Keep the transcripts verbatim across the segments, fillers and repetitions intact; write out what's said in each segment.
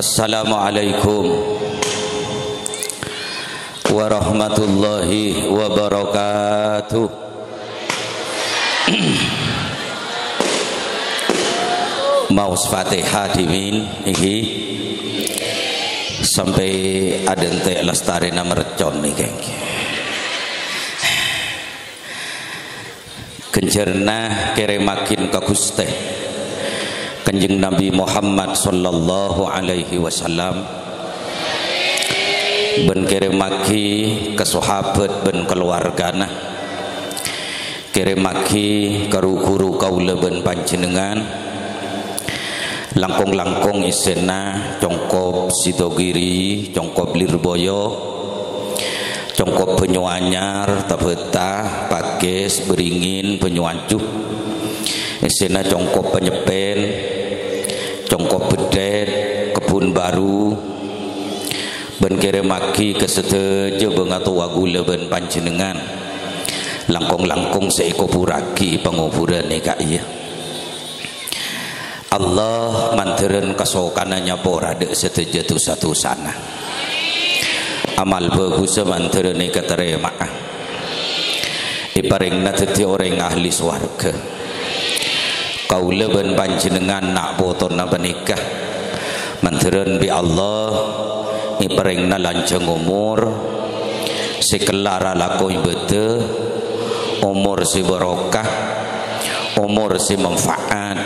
Assalamualaikum warahmatullahi wabarakatuh. Maos Fatihah dhimin niki sampai adente' lastarena mercon niki. Ghânjhârânna kèrèmaghin ka Ghustè Kanjeng Nabi Muhammad sallallahu alaihi wasallam, bân kèrèmaghi ka sahabat bân kalowargana, kèrèmaghi ka ru-ghuru kaulâ bân panjhennengngan, langkong-langkong èssèna congkop Sidogiri, congkop Lirboyo, congkop Bânyoanyar, Tabata, Pakis, Beringin, Bânyoaju. Èssèna congkop Panyeppen, congkop Beddhèt, Kebbhun Baru, bân kèrèmaghi ka sadhâjâ bângatowa kaulâ bân panjhennengngan. Langkong-langkong sè èkoburraghi è pangoburân è ka'iyâ. Allah mandhârân kasokanna nyapora dâ' sadhâjâ dhusa-dhusana. Amal bhâghussa mandhârân èkatarèma'a. Èparèngana dhâddhi orèng ahli sowarghâ. Kaulâ bân panjhennengngan na' potona panèka mandhârân bi' Allah èparèngana lanjhâng omor, sè kellar alako ibâdâ, omor sè barokah, omor sè manfaat.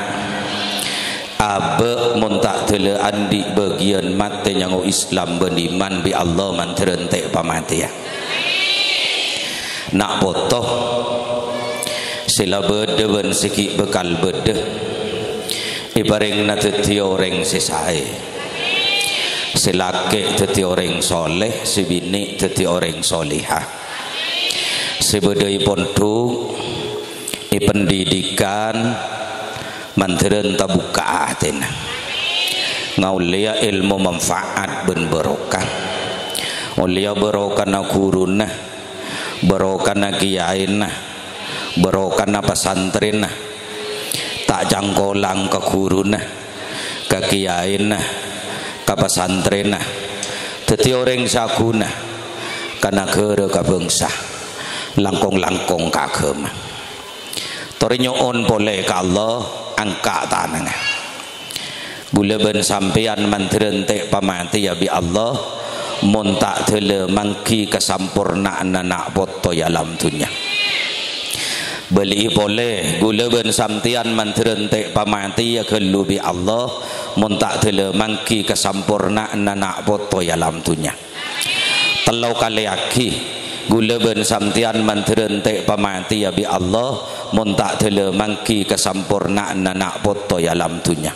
Abâ' mon ta' dâlâ andi' bâgiyân matè nyango Islam bân iman bi' Allah mandhârân tè' pamatèya. Na' poto sè la bâdâ bân sè ghi' bhâkal bâdâ èparèngana dhâddhi orèng sè saè. Sè lakè' dhâddhi orèng soleh, sè binè' dhâddhi orèng solehah. Sè bâdâ è pondhuk, è pendidikan, mandhârân tabukka'a atèna. Ngaollèya èlmo manfaat bân barokah. Ollèya barokana ghuruna, barokana kiyaèna, barokana pasantrènna. Ta' cangkolang ka ghuruna, ka kiyaèna, ka pasantrènna. Dhâddhi orèng sè aghuna ka naghârâ, ka bhângsa, langkong-langkong ka aghâma. Torè nyo'on polè ka Allah, angka' tanangnga. Kaulâ bân sampèyan mandhârân tè' pamatèya bi' Allah, mon ta' dâlâ mangghi kasamporna'anna na' poto è alam dhunnya. Bâli'i polè, kaulâ bân sampèyan mandhârân tè' pamatèya ghâllu bi' Allah, mon ta' dâlâ mangghi kasamporna'anna na' poto è alam dhunnya. Tello kalèyaghi, kaulâ bân sampèyan mandhârân tè' pamatèya bi' Allah, mon ta' dâlâ mangghi kasamporna'anna na' poto è alam dhunnya.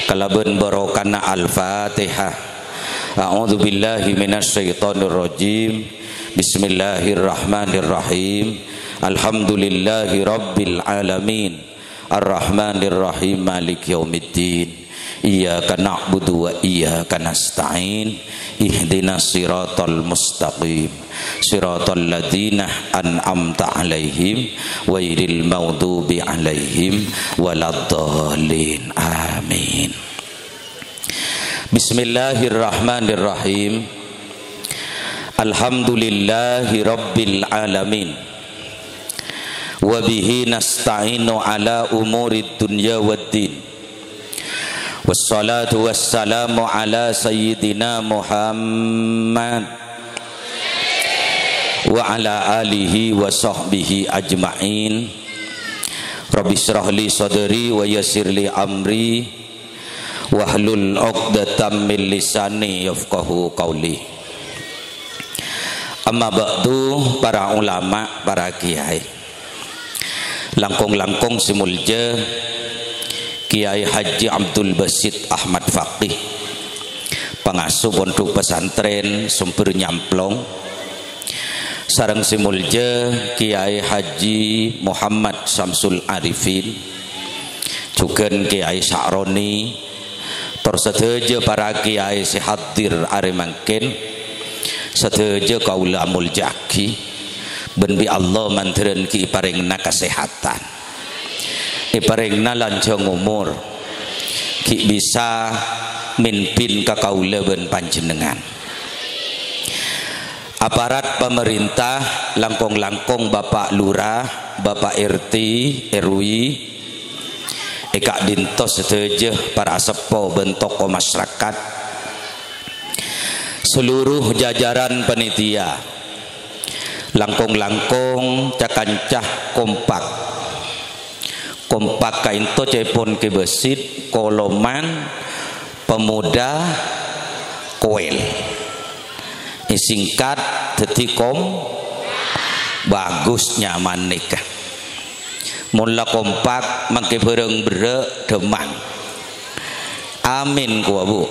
Kalabân barokana Al-Fatihah. A'udzubillahi minasyaitonirrajim. Bismillahirrahmanirrahim. Alhamdulillahirabbil alamin. Arrahmanirrahim. Maliki yaumiddin. Iyyaka na'budu wa iyyaka nasta'in. Ihdinas siratal mustaqim. Siratal ladzina an'amta 'alaihim ghairil maghdubi 'alaihim waladdallin. Amin. Bismillahirrahmanirrahim. Alhamdulillahi rabbil alamin. Wa bihi nasta'inu ala umurid dunya waddin. Wassalatu wassalamu ala sayyidina Muhammad wa ala alihi wa sahbihi ajma'in. Rabbi shrah li sadri wa yassir li amri, wahlul 'uqdatam min lisani yafqahu qauli. Amma ba'du, para ulama, para kiai. Langkong-langkong sè molja Kiai Haji Abdul Basit Ahmad Faqih, pangasuh Pondhuk Pesantren Sumber Nyamplong, sareng sè molja Kiai Haji Muhammad Samsul Arifin, jhughân Kiai Sa'roni, tor sadhâjâ para kiai sè hadir arè mangkèn, sadhâjâ kaulâ amolja'aghi, bân bi' Allah mandhârân ghi' èparèngana kasèhadhân. Èparèngana lanjhâng omor. Ghi' bisa mimpin ka kaulâ bân panjhennengngan. Aparat pamarènta, langkong-langkong Bapak Lurah, Bapak R T, R W, è ka'dinto sadhâjâ para seppo bân tokoh masyarakat, seluruh jajaran panitia, langkong-langkong ca-kanca kompak. Kompak ka'dinto ca'èpon kè basit, koloman, pemuda, koel. Èsingkat dhâddhi kom-, bagus, nyaman nèka. Mon la kompak, mangkè bhârâng berrâ', dhâmmang. Amin, kowa, Bu.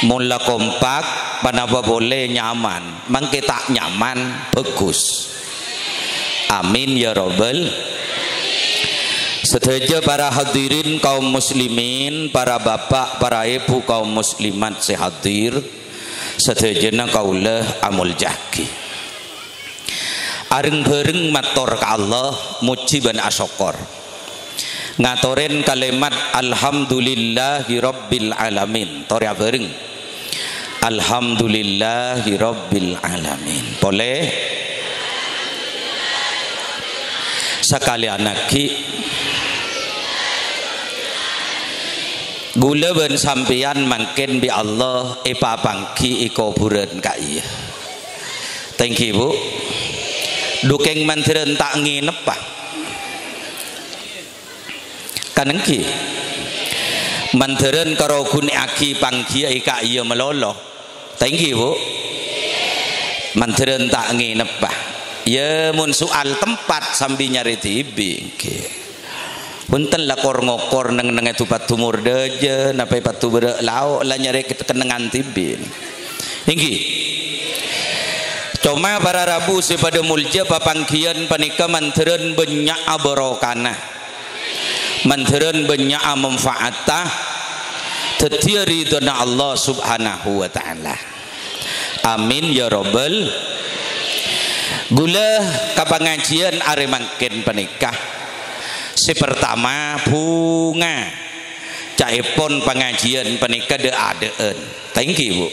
Mon la kompak, ponapa polè nyaman. Mangkè ta' nyaman, bagus. Amin, ya Rabbal. Sadhâjâ para hadirin kaum muslimin, para bapak, para èbhu kaum muslimat sè hadir, sadhâjâna kaulâ amoljâ'aghi. Areng-bhâreng mator ka Allah, mojhi bân asokkor. Ngatorè kalèmat, "Alhamdulillahirabbil alamin." Torè abhâreng. "Alhamdulillahirabbil alamin." Polè. Sakalèyan aghi'. Ghulâ bân sampèyan mangkèn bi' Allah èpapangghi è kobhurân ka'iyâ. Thank you, Bu. Dhu kèng mandhârân ta' ngèneppa. Kan èngghi. Mandhârân karo ghunè'aghi pangghiyâ è ka'iyâ malolo. Thank you, Bu. Mandhârân ta' ngèneppa. Yâ, mon soal tempat sambi nyarè dhibi', èngghi. Bhunten, la kor-ngokor neng-nengngè du-paddu mordhâjâ, napa è paddu berrâ' lao', la nyarè kennengngan dhibi'. Èngghi. Coma para rabu sè padâ moljâ, papangghiyân panèka mandhârân bânnya'a barokana. Mandhârân bânnya'a manfaatta. Dhâddhiyâ ridhâna Allah Subhanahu wa Ta'ala. Amin ya rabbal. Ghulâ ka pangajiyân arè mangkèn panèka. Sè partama, bhunga. Ca'èpon pangajiyân panèka dâ'-adâ'ân. Thank you, Bu.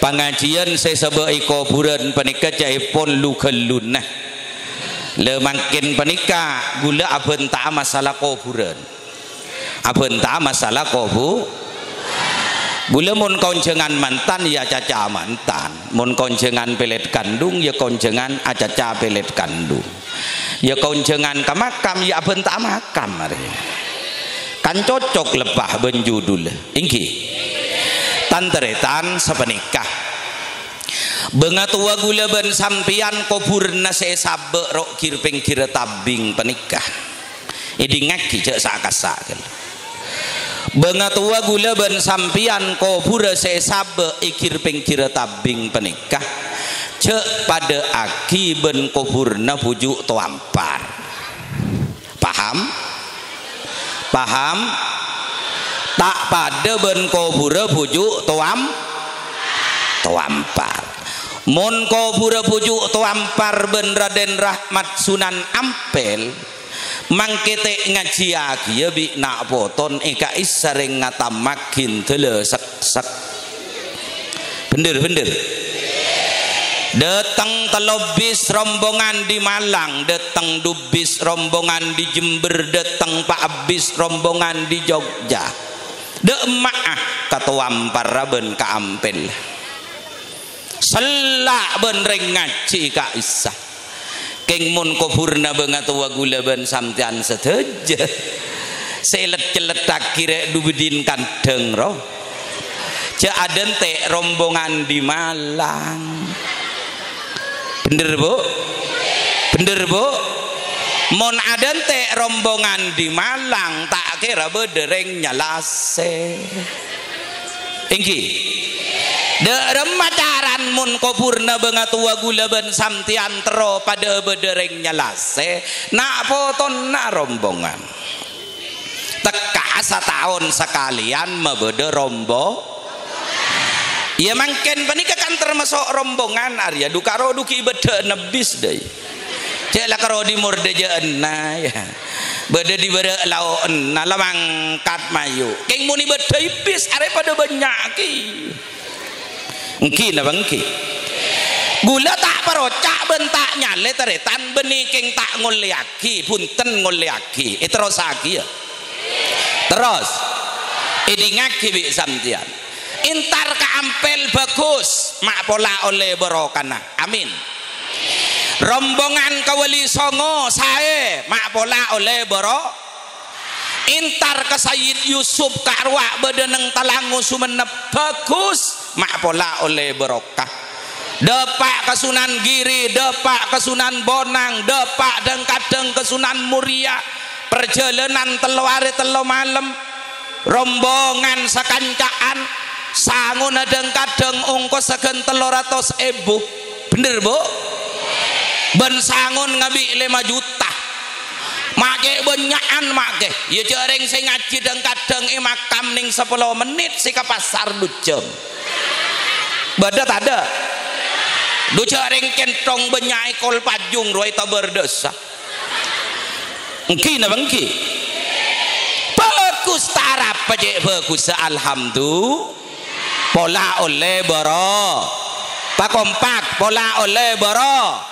Pangajiyân sè sabâ' è kobhurân panèka ca'èpon lu-ghâlluna. La mangkèn panèka ghulâ abhânta'a masalah kobhurân. Abhânta masalah kobu-, ghulâ mon konjhângan mantan, ya acaca mantan. Mon konjhângan pèlèt kandung, ya konjhângan acaca pèlèt kandung. Ya konjhângan ka makam, ya abhânta makam arè. Kan cocok lebbâ bân judul, èngghi? Tan-tarètan sapanèka. Bângatowa ghulâ bân sampèyan kobhurânna sè èsabâ' ro' ghir-pèngghirrâ tabing panèka. Èdingngaghi, jhâ' sa-kassa' ghâllu. Bângatowa ghulâ bân sampèyan kobhurrâ sè èsabâ' è ghir-pèngghirrâ tabing panèka, jhâ' padâ'aghi bân kobhurrâ bhuju' towampar. Paham? Paham? Ta' padâ bân kobhurrâ bhuju' towam-, towampar. Mon kobhurrâ bhuju' towampar bân Raden Rahmat Sunan Ampel, mangkè ta' ngajhiyâghiyâ bi' na' poton è ka'issa' rèng ngatammaghi dâlâ sèk-sèk. Bhender, bhender. Dâteng tello bis rombongan dâri Malang, dâteng du bis rombongan dâri Jember, dâteng pa' bis rombongan dâri Jogja. Dâ' emma'a ka Towampar bân ka Ampel. Sella' bân rèng ngajhi ka'issa'. Kèng mon kobhurrâ bângatowa ghulâ bân sampèyan sadhâjâ. Sè lèt-cellèttaghi rè' du bâdin kandhâng, ro. Jhâ' adântè' rombongan dâri Malang. Bhender, Bu? Bhender, Bu? Mon adântè' rombongan dâri Malang, ta' kèra bâdâ rèng nyalasè. Èngghi. Dâ' remma caran mon kobhurrâ bângatowa ghulâ bân sampèyan terro padâ bâdâ rèng nyalasè, na' potonna rombongan. Tekka'a sataon sakalèyan mabâdâ rombo-, iyâ, mangkèn panèka kan termasuk rombongan arèya, du karo du ghi' bâdâ bis dâi. Cè' la karo dâri mordhâjâ'ânna, ya. Bâdâ dibârâ' lao'na la mangkat mayu. Kèng mon è bâdâ iblis arè padâ bânnya'aghi. Èngghi napa èngghi? Ghulâ ta' paroca' bân ta' nyalè tarètan bânnè kèng ta' ngollèyaghi, bhunten ngollèyaghi. Èterrossaghi, yâ. Terros. Èdingngaghi bi' sampèyan. Èntar ka Ampel bhâghus, ma' pola ollè barokana. Amin. Rombongan ka Wali Songo saè, ma' pola ollè baro-, Èntar ka Sayyid Yusuf ka Arwa' bâdâ neng Talango Songennep, bhâghus, ma' pola ollè barokah. Dâpa' ka Sunan Giri, dâpa' ka Sunan Bonang, dâpa' dhâng-kadhâng ka Sunan Muria. Parjhâlânan tello arè tello malem. Rombongan sakanca'an, sangona dhâng-kadhâng ongkossa ghân tello ratos èbu. Bhender, Bu? Bân sangon ngabi' lèma juta. Makè bânnya'an, makè. Yâ, jhâ' rèng sè ngajhi dhâng-kadhâng è makam nèng sapolo mennit, sè ka pasar du jhâm. Bâdâ tadâ'? Du jhâ' rèng kènthong bânnya' èkol pajung rowa ètabâr dâsa. Èngghi napa èngghi? Bhâghus, ta' arapa cè' bhâghussa, alhamdu-, pola ollè bâro-, pakompak, pola ollè bâro-,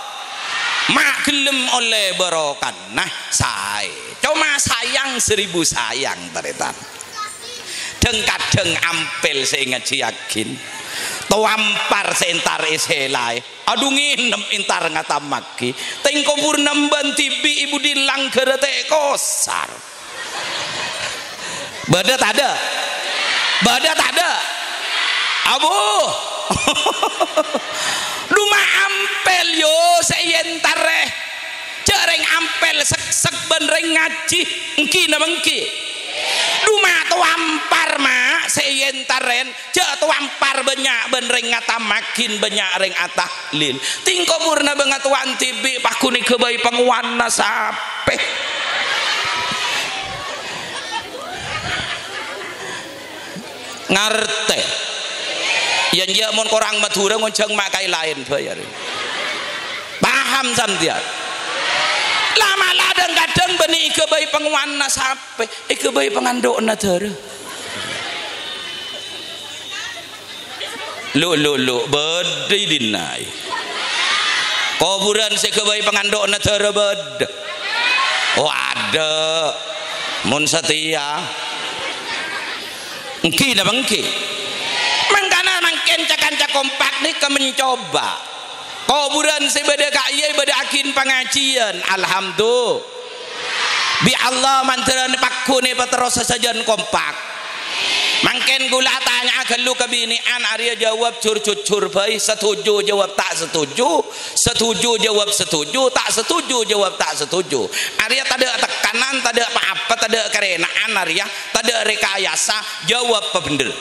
ma' ghellem ollè barokana, saè. Coma sayang seribu sayang, tarètan. Dhâng-kadhâng Ampel sè ngajhiyaghin. Towampar sè èntar èsèlaè. Adu ngènem èntar ngatammaghi. Tèng kobhurrâ emban dhibi' è budi langghârrâ ta' èkosar. Bâdâ tadâ'? Bâdâ tadâ'? Abu. Duma Ampel, yo, sè èentarè. Jhâ' rèng Ampel seksek bân rèng ngajhi. Èngghi napa èngghi? Duma Towampar, ma', sè èentarè. Jhâ' Towampar bânnya' bân rèng ngatammaghin, bânnya' rèng atahlil. Tèng kobhurrâ bângatowan dhibi' pagghun èghâbây pangowana sapè. Ngartè? Yâ, enjâ' mon korang Madhurâ ngonjhâng ma' kaè laèn bhâi arè. Paham sampèyan? La mala dhâng-kadhâng bânnè èghâbây pangowana sapè, èghâbây pangandhu'na dârâ. Lu, lu, lu, bâdâ è dinna'. Kobhurân sè èghâbây pangandhu'na dârâ bâdâ? Oh, adâ'. Mon satèya. Èngghi napa èngghi? Mangkana mangkèn ca-kanca kompak nèka mencoba. Kobhurân sè bâdâ ka'iyâ èbâdâ'âghin pangajhiyân. Alhamdulillah. Bi' Allah mandhârân pagghun èpaterrosa sajân kompak. Mangkèn ghulâ atanya'a ghâllu ka binè'an, arèya jâwâb jur-jujur bhâi, satuju jâwâb ta' satuju, satuju jâwâb satuju, ta' satuju jâwâb ta' satuju. Arèya tadâ' tekanan, tadâ' pa-apa, tadâ' karèna'an arèya, tadâ' rekayasa, jâwâb pabhendher.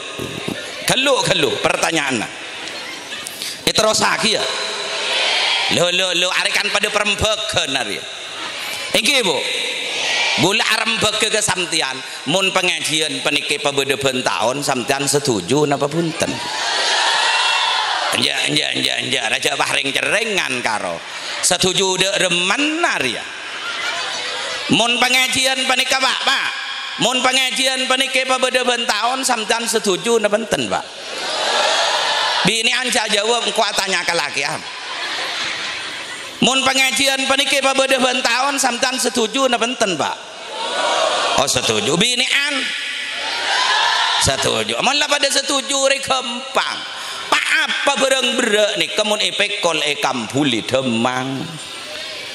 Ghâllu, ghâllu, pertanyaanna. Èterrossaghi, yâ. Lo, lo, lo, arè kan padâ parembhâghân arèya. Èngghi, Bu? Ghulâ arembhâghâ ka sampèyan, mon pangajhiyân panèka pabâdâ bân taon, sampèyan satuju napa bhunten? Enjâ', enjâ', enjâ', enjâ', rajâ parèng-cerrèngan karo. Satuju dâ' remman arèya. Mon pangajhiyân panèka, Pak, Pak, mon pangajhiyân panèka pabâdâ bân taon, sampèyan satuju napa enten, Pak? Binè'an jâ-, jâwâb, engko' atanya ka lakè'an. Mon pangajhiyân panèka pabâdâ bân taon, sampèyan satuju napa enten, Pak? Oh, satuju. Binè'an? Satuju. Mon la padâ satuju, rè ghâmpang. Pa-apa bhârâng berrâ' nèka mon èpèkol èkambhuli dhâmmang.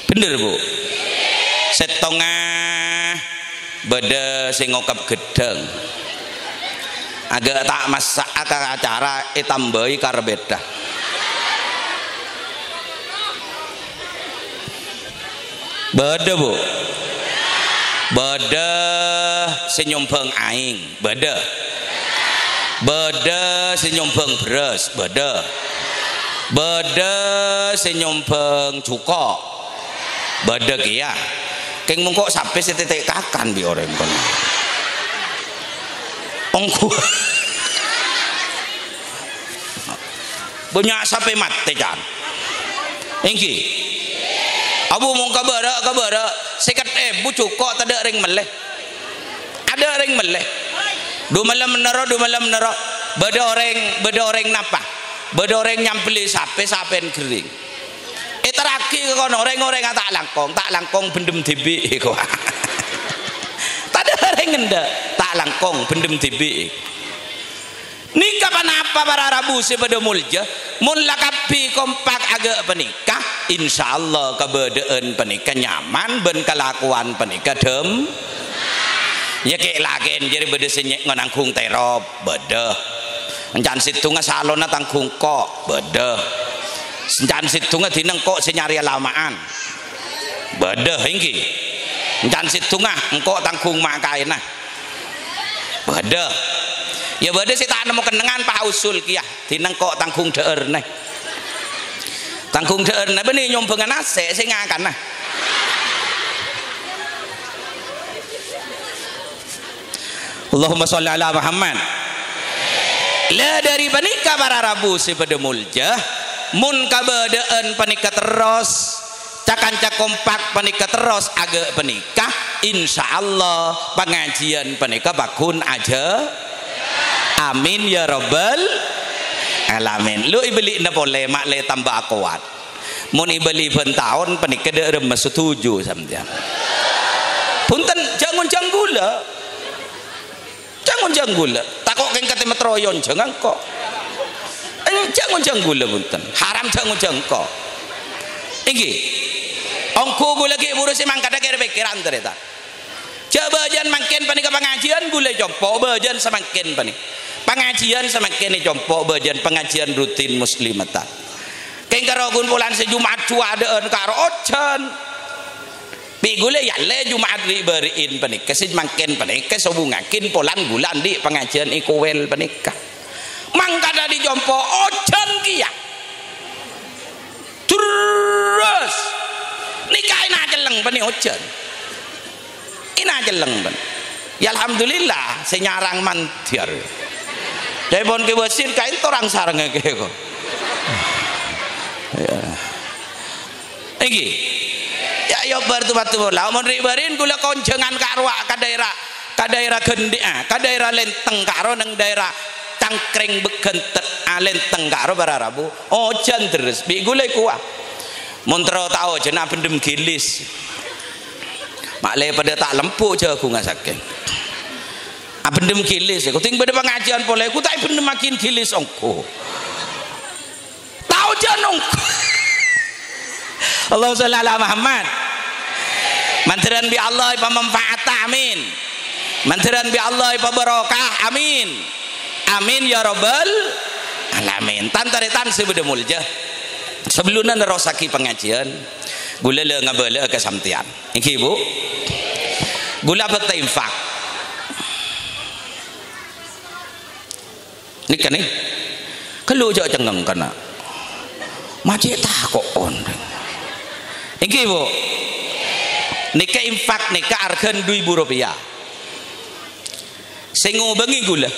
Bhendher, Bu? Sèttonga bâdâ sè ngokap ghedhâng. Aghâ' ta' massa'a ka acara ètambâi karbèdhâ. Bâdâ, Bu? Bâdâ sè nyombhâng aèng. Bâdâ. Bâdâ sè nyombhâng bherrâs, bâdâ. Bâdâ sè nyombhâng jhuko', bâdâ kèya. Kèng mongko sapè sè tètè' kakan bi' orèng kono. Ongghu. Bânnya' sapè matè, can. Èngghi. Abu mongka Bârâ' ka bârâ', sèket èbu jhuko' tadâ' rèng mellè. Adâ' rèng mellè. Du malem nèro, du malem nèro. Bâdâ orèng, bâdâ orèng napa? Bâdâ orèng nyambelli sapè, sapèna ghering. Èterraghi ka kono, rèng-orèngnga ta' langkong, ta' langkong bhendhem dhibi', kowa. Tadâ' rèng endâ', ta' langkong bhendhem dhibi'. Nèka ponapa para rabu sè padâ molja? Mon la kabbhi kompak aghâ' panèka, insyaallah kabâdâ'ân panèka nyaman bân kalakowan panèka dhâm-, ya kè'-lakè'en jârèya bâdâ sè nye-, nangghung terop, bâdâ. Encan sèttonga salonna tangghung ko', bâdâ. Encan sèttonga dinah ko' sè nyarè alama'an. Bâdâ, èngghi. Encan sèttonga engko' tangghung ma' kaèna. Bâdâ. Ya bâdâ sè ta' nemmo kennengngan, pa usul kèya. Dinah ko' tangghung dhâ'ârna. Tangghung dhâ'ârna bânnè nyombhângnga nasè' sè ngakana. Allahumma sholli ala Muhammad. La, dâri panèka para rabu sè padâ molja, mon kabâdâ'ân panèka terros, ca-kanca kompak panèka terros aghâ' panèka, insyaallah pangajiyân panèka pagghun ajâ. Amin ya rabbal alamin. Lo, èbâli'na polè, ma' lè tamba kowat. Mon èbâli bân taon, panèka dâ' remma setuju sampèyan. Bhunten, jhâ' ngonjhâng ghulâ. Jhâ' ngonjhâng ghulâ. Tako' kèng katè matroyon, jhâ' ngangko'. Eh, jhâ' ngonjhâng ghulâ, bhunten. Haram jhâ' ngonjhâng ko'. Èngghi. Ongghu ghulâ ghi' buru sè mangkada kèr-pèkkèran, tarètan. Jhâ' bâjâna mangkèn panèka pangajiyân, ghulâ ècompo' bâjâna samangkèn panè-, pangajiyân samangkèn ècompo' bâjâna pangajiyân rutin muslimatan. Kèng karo ghun polana sè Jum'at jhuwâ adâ'ân karo ojhân. Bi' ghulâ ya lè Jum'at ri'-bâri'in panèka, sè mangkèn panèka sobungngaghin polana ghulâ andi' pangajiyân è Kowèl panèka. Mangkada dhi' compo' ojhân kèya. Terros. Nèka èna celleng panè ojhân. Èna celleng panè. Ya alhamdulillah, sè nyarang mandhâr. Dhâpon Kè Wasit kaènto rang-sarengngaghi ko'. Ya. Èngghi. Ya, ya, bâr tu-bâtu pola. Mon ri'-bâri'in ghulâ konjhângan ka rowa ka daerah, ka daerah Ghendhi'a, ka daerah Lenteng, karo neng daerah Cangkreng Begentet, ah, Lenteng karo para rabu. Ojhân terros, bi' ghulâ kowa. Mon terro tao jhâna bhendhem gilis. Ma' lè padâ ta' lempo jhâghungnga sakèng. Abhendhem gilis, kèng padâ pangajiyân polè, ghu ta' èbhendhemmaghin gilis ongghu. Tao jhâ' nongko. Allahumma sholli ala Muhammad. Mandhârân bi' Allah èpamanfaata, amin. Mandhârân bi' Allah èpabarokah, amin. Amin ya rabbal alamin. Tan-tarètan sè padâ molja. Sabellunna nerrossaghi pangajiyân, ghulâ la ngabâlâ'â ka sampèyan. Èngghi, Bu? Ghulâ bhâkta infak. Nèka, nè. Ghâllu jhâ' cengngeng kana'. Ma' cè' tako' onḍeng. Èngghi, Bu. Nèka infak nèka arghâna du èbu ropèya. Sè ngobângè ghulâ.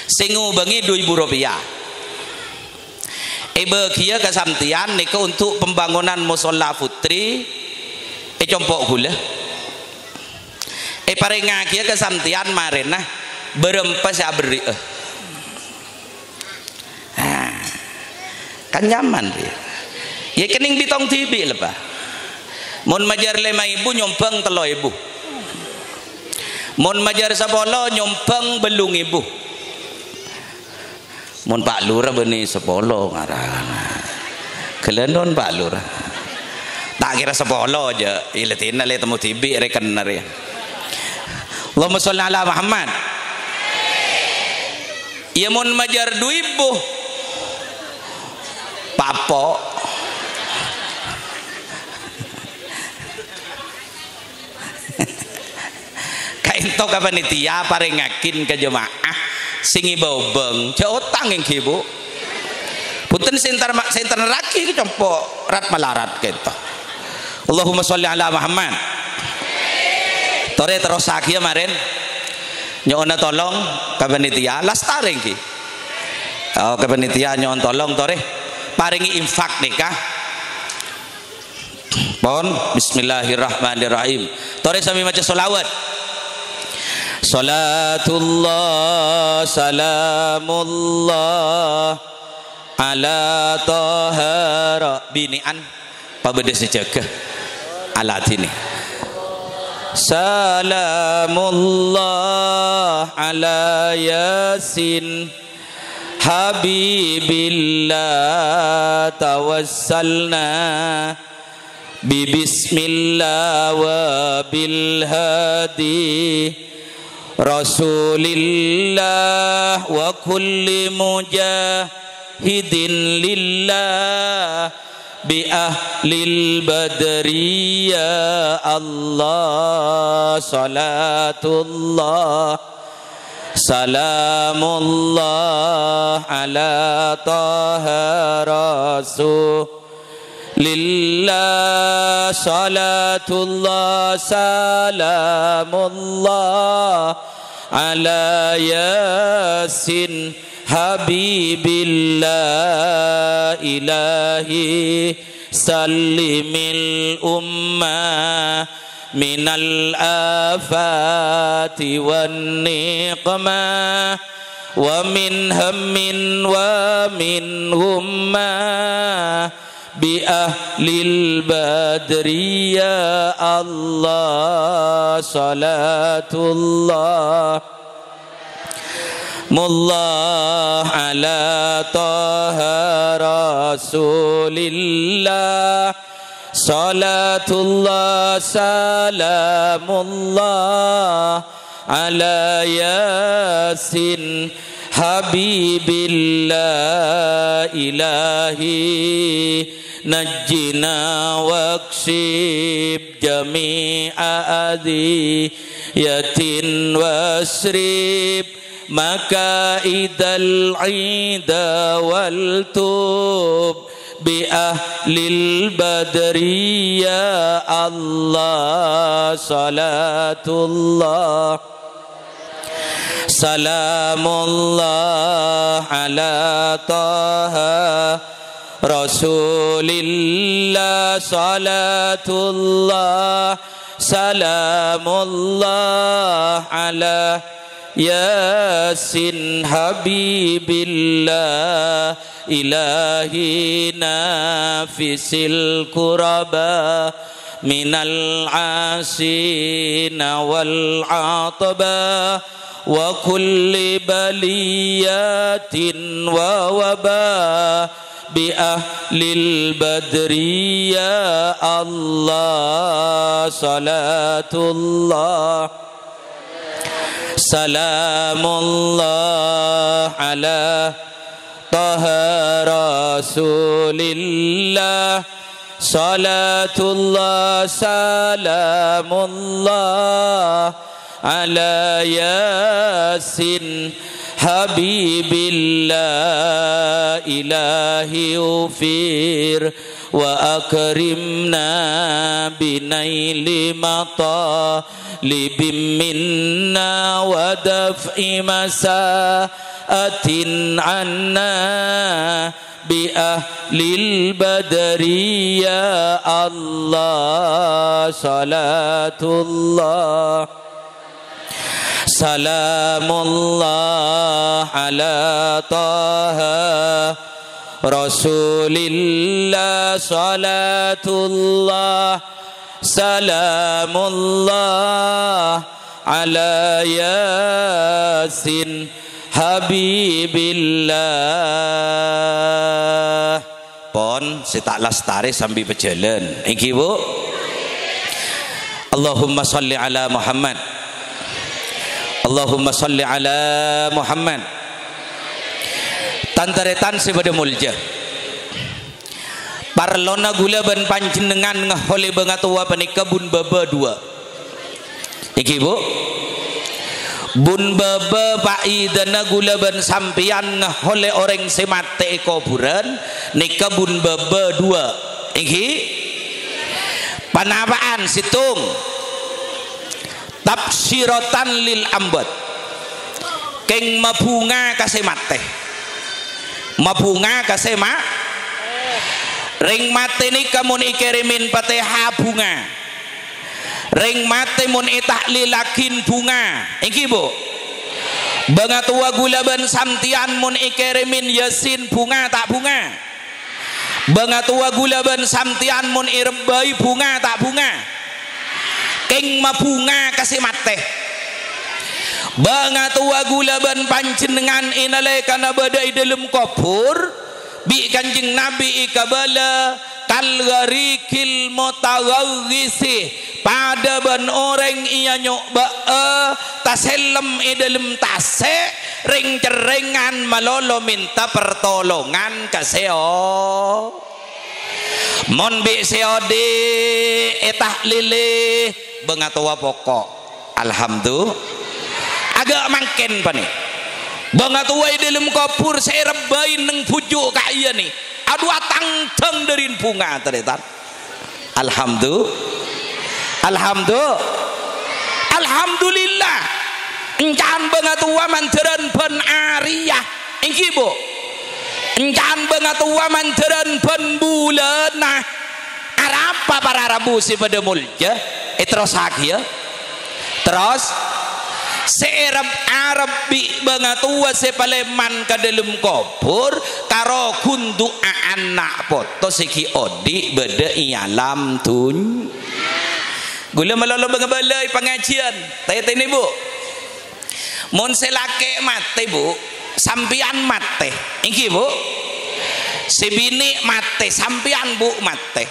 Sè ngobângè du èbu ropèya. Èbâghiyâ ka sampèyan nèka untuk pembangunan Musholla Putri è compo' ghulâ. Èparèngngaghi ka sampèyan marèna bârâmpa sè aberri'â. Ah, kan nyaman, rè. Yâ, kennèng bhitong dhibi', lè, Pa'. Mon majâr lèma èbu, nyombhâng tello èbu. Mon majâr sapolo, nyombhâng bâllung èbu. Mon Pa' Lurah bânnè sapolo ngarana. Ghâlânon, Pa' Lurah. Ta' kèra sapolo jâ, ilèdina lè temmo dhibi' rèkenna rè. Allahumma sholli ala Muhammad. Yâ, mon majâr du èbu. Papo'. Kaènto ka panitia parèngngaghin ka jemaah sè ngibâ obâng, jhâ' otang èngghi, Bu. Bhunten sè èntar ma-, sè èntar nerraghi compo' rat-malarat kaènto. Allahumma sholli ala Muhammad. Torè terrossaghiyâ marèn. Nyo'ona tolong ka panitia, lastarè èngghi. Oh, ka panitia nyo'on tolong torè. Parèngè infak nèka. Pon, bismillahirrahmanirrahim. Torè sami maca sholawat. Shalatullah, salamullah, ala Toha ra-, binè'an, pabâdâ sè jâgâ. Aladini. Salamullah ala Yasin, Habibillah, tawassalna bi bismillah wa bil hadi Rasulillah wa kulli mujahidin lillah bi ahlil badriyah. Allah, salatullah, salamullah ala Toha Rasulillah, salatullah, salamullah ala Yasin Habibillah. Ilahi, sallimil ummah minal afati wan niqmah, wa min hammin wa min ghummah, bi ahlil badriyah. Allah, salatullah, mullah ala Toha Rasulillah, salatullah, salamullah ala Yasin Habibillah. Ilahi, najjina wakshif jami'a adhiyatin wasrif makaidal ida wal tub bi ahlil badriyah. Allah, salatullah, salamullah ala Toha Rasulillah, salatullah, salamullah ala Yasin Habibillah. Ilahi, nafisil kuraba minal asina wal atba wa kulli baliyatin wa waba bi ahlil badriyah. Allah, salatullah, salamullah ala Toha Rasulillah, salatullah, salamullah ala Yasin Habibillah. Ilahi, ufir wa akrimna binaili matalibim minna wa daf'i masa'atin anna bi ahlil badriyah. Allah, salatullah, salamullah ala Toha Rasulillah, salatullah, salamullah ala Yasin Habibillah. Pon, sè ta' lastarè sambi pajhâlân. Èngghi, Bu? Allahumma shalli ala Muhammad. Allahumma shalli ala Muhammad. Tan-tarètan sè padâ molja. Parlona ghulâ bân panjhennengngan ngaholè bângatowa panèka bun bâbâ duwâ'. Èngghi, Bu? Bun bâbâ paèdana ghulâ bân sampèyan ngaholè orèng sè matè è kobhurân, nèka bun bâbâ duwâ'. Èngghi? Panapa'an sèttong? Tabsyiratan lil amwat. Kèng mabhunga ka sè matè. Mabhunga ka sè ma-, Rèng matè nèka mon èkèrèmèn Fatihah bhunga. Rèng matè mon ètahlillaghin bhunga. Èngghi, Bu? Bângatowa ghulâ bân sampèyan mon èkèrèmèn Yasin bhunga ta' bhunga? Bângatowa ghulâ bân sampèyan mon èrebbhâi bhunga ta' bhunga? Kèng mabhunga ka sè matè. Bângatowa ghulâ bân panjhennengngan è nalèkana bâdâ è dhâlem kobhur, bi' Kanjeng Nabi èkabâlâ kal gharikil mutaghawwisi, padâ bân orèng è anyo'bâ'â tasellem è dhâlem tasè', rèng-cerrèngan malolo mènta partolongan ka sè o-, mon bi' sè odi' ètahlili, bângatowa poko'. Alhamdu-, aghâ' mangkèn, panè. Bângatowa è dhâlem kobhur sè èrebbhâi neng bhuju' ka'iyâ nè. Adu, atangdhâng dâri bhunga, tarètan. Alhamdu-, alhamdu-, alhamdulillah. Ènca'an bângatowa mandhârân bân arèya. Èngghi, Bu? Ènca'an bângatowa mandhârân bân bulânna. Arapa para rabu sè padâ molja? Èterrossaghiyâ. Terros, sè èrep-arep bi' bângatowa sè palèman ka dhâlem kobhur, karo ghun du'a'an na' poto sè ghi' odi' bâdâ è alam dun-, ghulâ malolo bângabâlâi pangajiyân. Tètènè, Bu. Mon sè lakè' matè, Bu, sampèyan matè. Èngghi, Bu? Sè binè' matè, sampèyan, Bu, matè.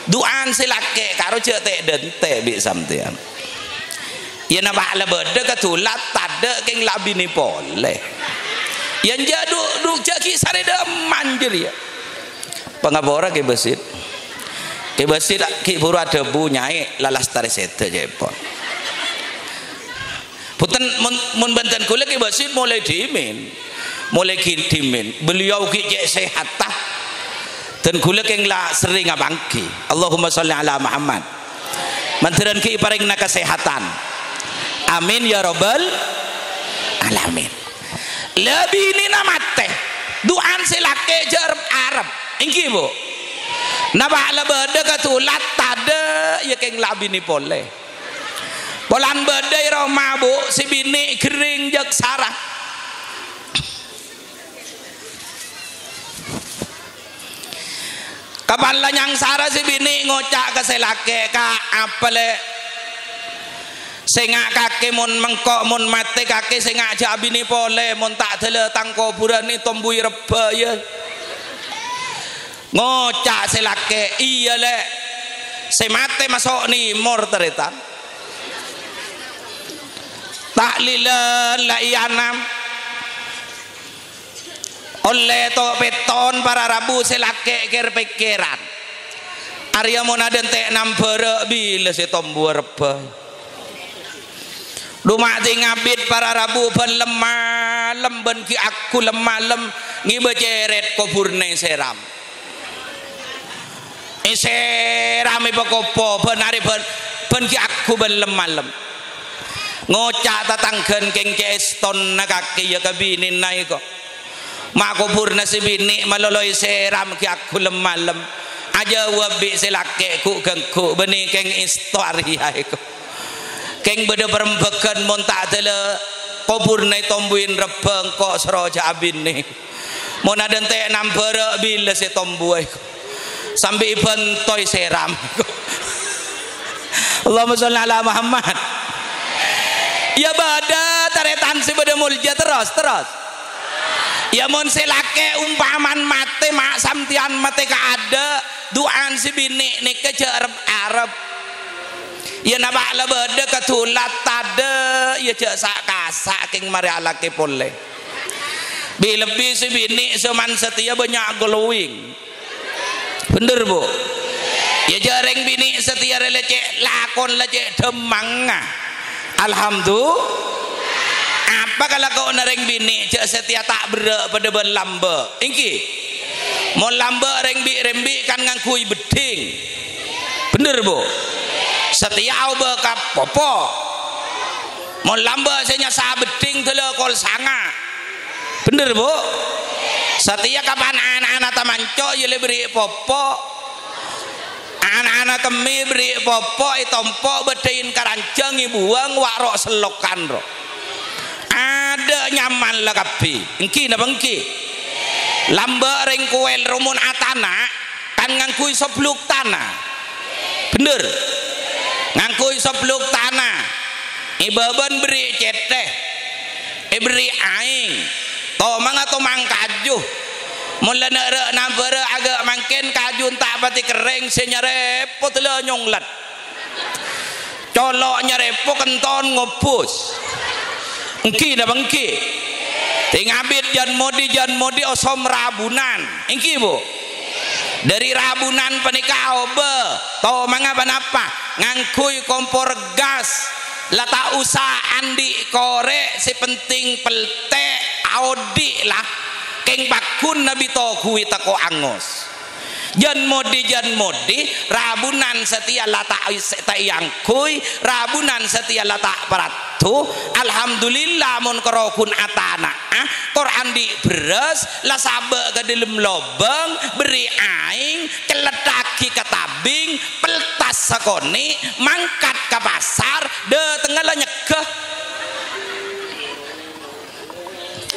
Du'aan sè lakè' karo jhâ' tè'-dântè' bi' sampèyan. Yâ napa' la bâdâ kadhulat tadâ' kèng la abinè polè. Yâ enjâ' du-, du-, jhâ' ghi' sarè dâ' emman jârèya. Pangapora Kè Basit. Kè Basit ghi' bhuru adhâbu, "Nyaè, la lastarè sèdhâ, ca'èpon." Bhunten, mon, mon bhunten ghulâ Kè Basit molaè dhimèn. Molaè ghi-, dhimèn. Beliau ghi' cè' sehata. Dan ghulâ kèng la serrèng apangghi. Allahumma sholli ala Muhammad. Mandhârân ghi' èparèngana kasehatan. Amin ya rabbal alamin. La binèna matè. Du'aan sè lakè' jhâ' rep-arep. Èngghi, Bu? Napa' la bâdâ kadhulat tadâ', yâ kèng la abinè polè. Polana bâdâ è roma, Bu, sè binè' ghering jhâ' sara. Kapan la nyangsara sè binè' ngoca' ka sè lakè', "Ka', apa, Lè'? Sènga' kakè mon mengko', mon matè kakè sènga' jhâ' abinè polè, mon ta' dâlâ tang kobhurân ètombuwi rebbhâ, yâ." Ngoca' sè lakè', "Iyâ, Lè'. Sè matè maso' nèmor, tarètan." Tahlilân la èanam. Ollè to-, pètton para rabu sè lakè' kèr-pèkkèran. Arèya mon adântè' nambhârâ' bilâ sè tombuwâ rebbhâ. Dhu ma' ding abit para rabu bân lem-malem bân ghi' aghu lem-malem ngèbâ cèrèt kobhurna èsèram. Èsèram èpakopo bân arè bân, bân ghi' aghu bân lem-malem. Ngoca' tatangghân kèng cè' èstonna kakè yâ ka binèna èko. Ma' kobhurna sè binè' malolo èsèram ghi' aghu lem-malem. Ajâwâb bi' sè lakè' ghu'-ghângghu' bânnè kèng èsto arèya èko. Kèng bâdâ parembhâghân mon ta' dâlâ kobhurna ètombuwin rebbhâ engko' soro jhâ' abinè. Mon adântè' nambhârâ' bilâ sè tombuwâ èko. Sambi èbhânto èsèram. Allahumma sholli ala Muhammad. Yâ bâdâ tarètan sè bâdâ molja terros, terros. Yâ mon sè lakè' ompamana matè, ma' sampèyan matè kaadâ', du'aan sè binè' nèka jhâ' rep-arep. Yâ napa' la bâdâ kadhulat tadâ', yâ jhâ' sa'-kasa' kèng marè alakè polè. Bi-, lebbi sè binè' sè man satèya bânnya' glowing. Bhender, Bu? Yâ, jhâ' rèng binè' satèya rè la cè' lakon la cè' dhâmmangnga. Alhamdu-, apa kalakowanna rèng binè' jhâ' satèya ta' berrâ' padâ bân lambâ'? Èngghi. Mon lambâ' rèng bi'-rembi' kan ngangghuy bedding. Bhender, Bu? Satèya aobâ ka popo. Mon lambâ' sè nyassa bedding dâlâ kol sanga'. Bhender, Bu? Satèya kapan ana'-ana' tamanco', iyâ la èberri' popo'. Ana'-ana' kemmè èberri' popo', ètompo', bâddhâi karanjhâng, èbuwâng, wa' ro' sellokan, ro. Adâ' nyaman la kabbhi. Èngghi napa èngghi? Lambâ' rèng kowèl ro mon atana', kan ngangghuy sobluk tana. Bhender? Ngangghuy sobluk tana. È bâbâna berri' cèthè. Èberri' aèng. Tomangnga tomang kaju. Mon la na'-, ra'-, nambârâ aghâ' mangkèn kaju ta' patè kerrèng, sè nyarèpot la nyonglet. Colo' nyarèpot kenton ngobus. Èngghi napa èngghi? Tèng abit jân modi, jân modi osom rabunan. Èngghi, Bu? Dhâri rabunan panèka aobâ. Tomangnga ponapa? Ngangghuy kompor gas. La ta' osa andi' korè', sè penting peltè', aodi' la. Kèng pagghun nabi toguwi tako' angos. Jân modi, jân modi, rabunan satèya la ta' is-, ta' èangghuy, rabunan satèya la ta' paraddu. Alhamdulillah, mon karo ghun atana'a, tor andi' bherrâs, la sabâ' ka dâlem lobâng, berri' aèng, cellettaghi ka tabing, peltas sakonè', mangkat ka pasar, dâtengnga la nyegghâ.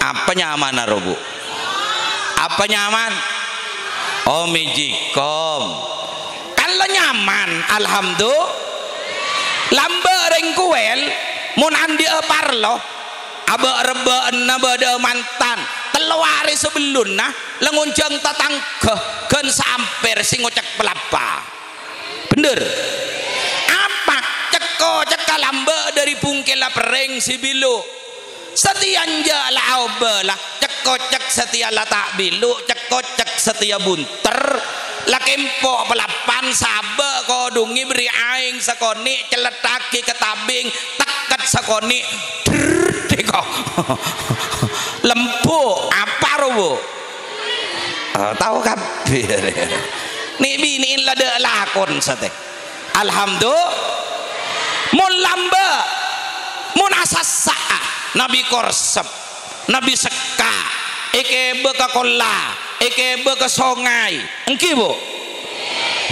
Apa nyamana, ro, Bu? Apa nyaman? Oh, mejikom. Kan la nyaman, alhamdulillah. Lambâ' rèng kowèl, mon andi'â parlo, abâ'-rebbâ'ânna bâdâ mantan, tello arè sabellunna, la ngonjhâng tatangghâ, ghân saampèr sè ngocèk palapa. Bhender? Apa? Cèk-kocèk kalambâ' dhâri bungkèlla perrèng sè bhilu. Satèya enjâ' la aobâ la, cèk-kocèk satèya la ta' bhilu, cèk-kocèk satèya bunter. La kempo' palapan sabâ' kodhungè berri' aèng sakonè', cellettaghi ka tabing, tekket sakonè', drrrr, dèko. Lembu', apa ro, Bu? Oh, tao kabbhi. Nè'-binè'en la dâ' lakon satè. Alhamdulillah. Mon lambâ', mon asassa'a, nabi korsep, nabi sekka, èkèbâ ka kolla, èkèbâ ka songay. Èngghi, Bu?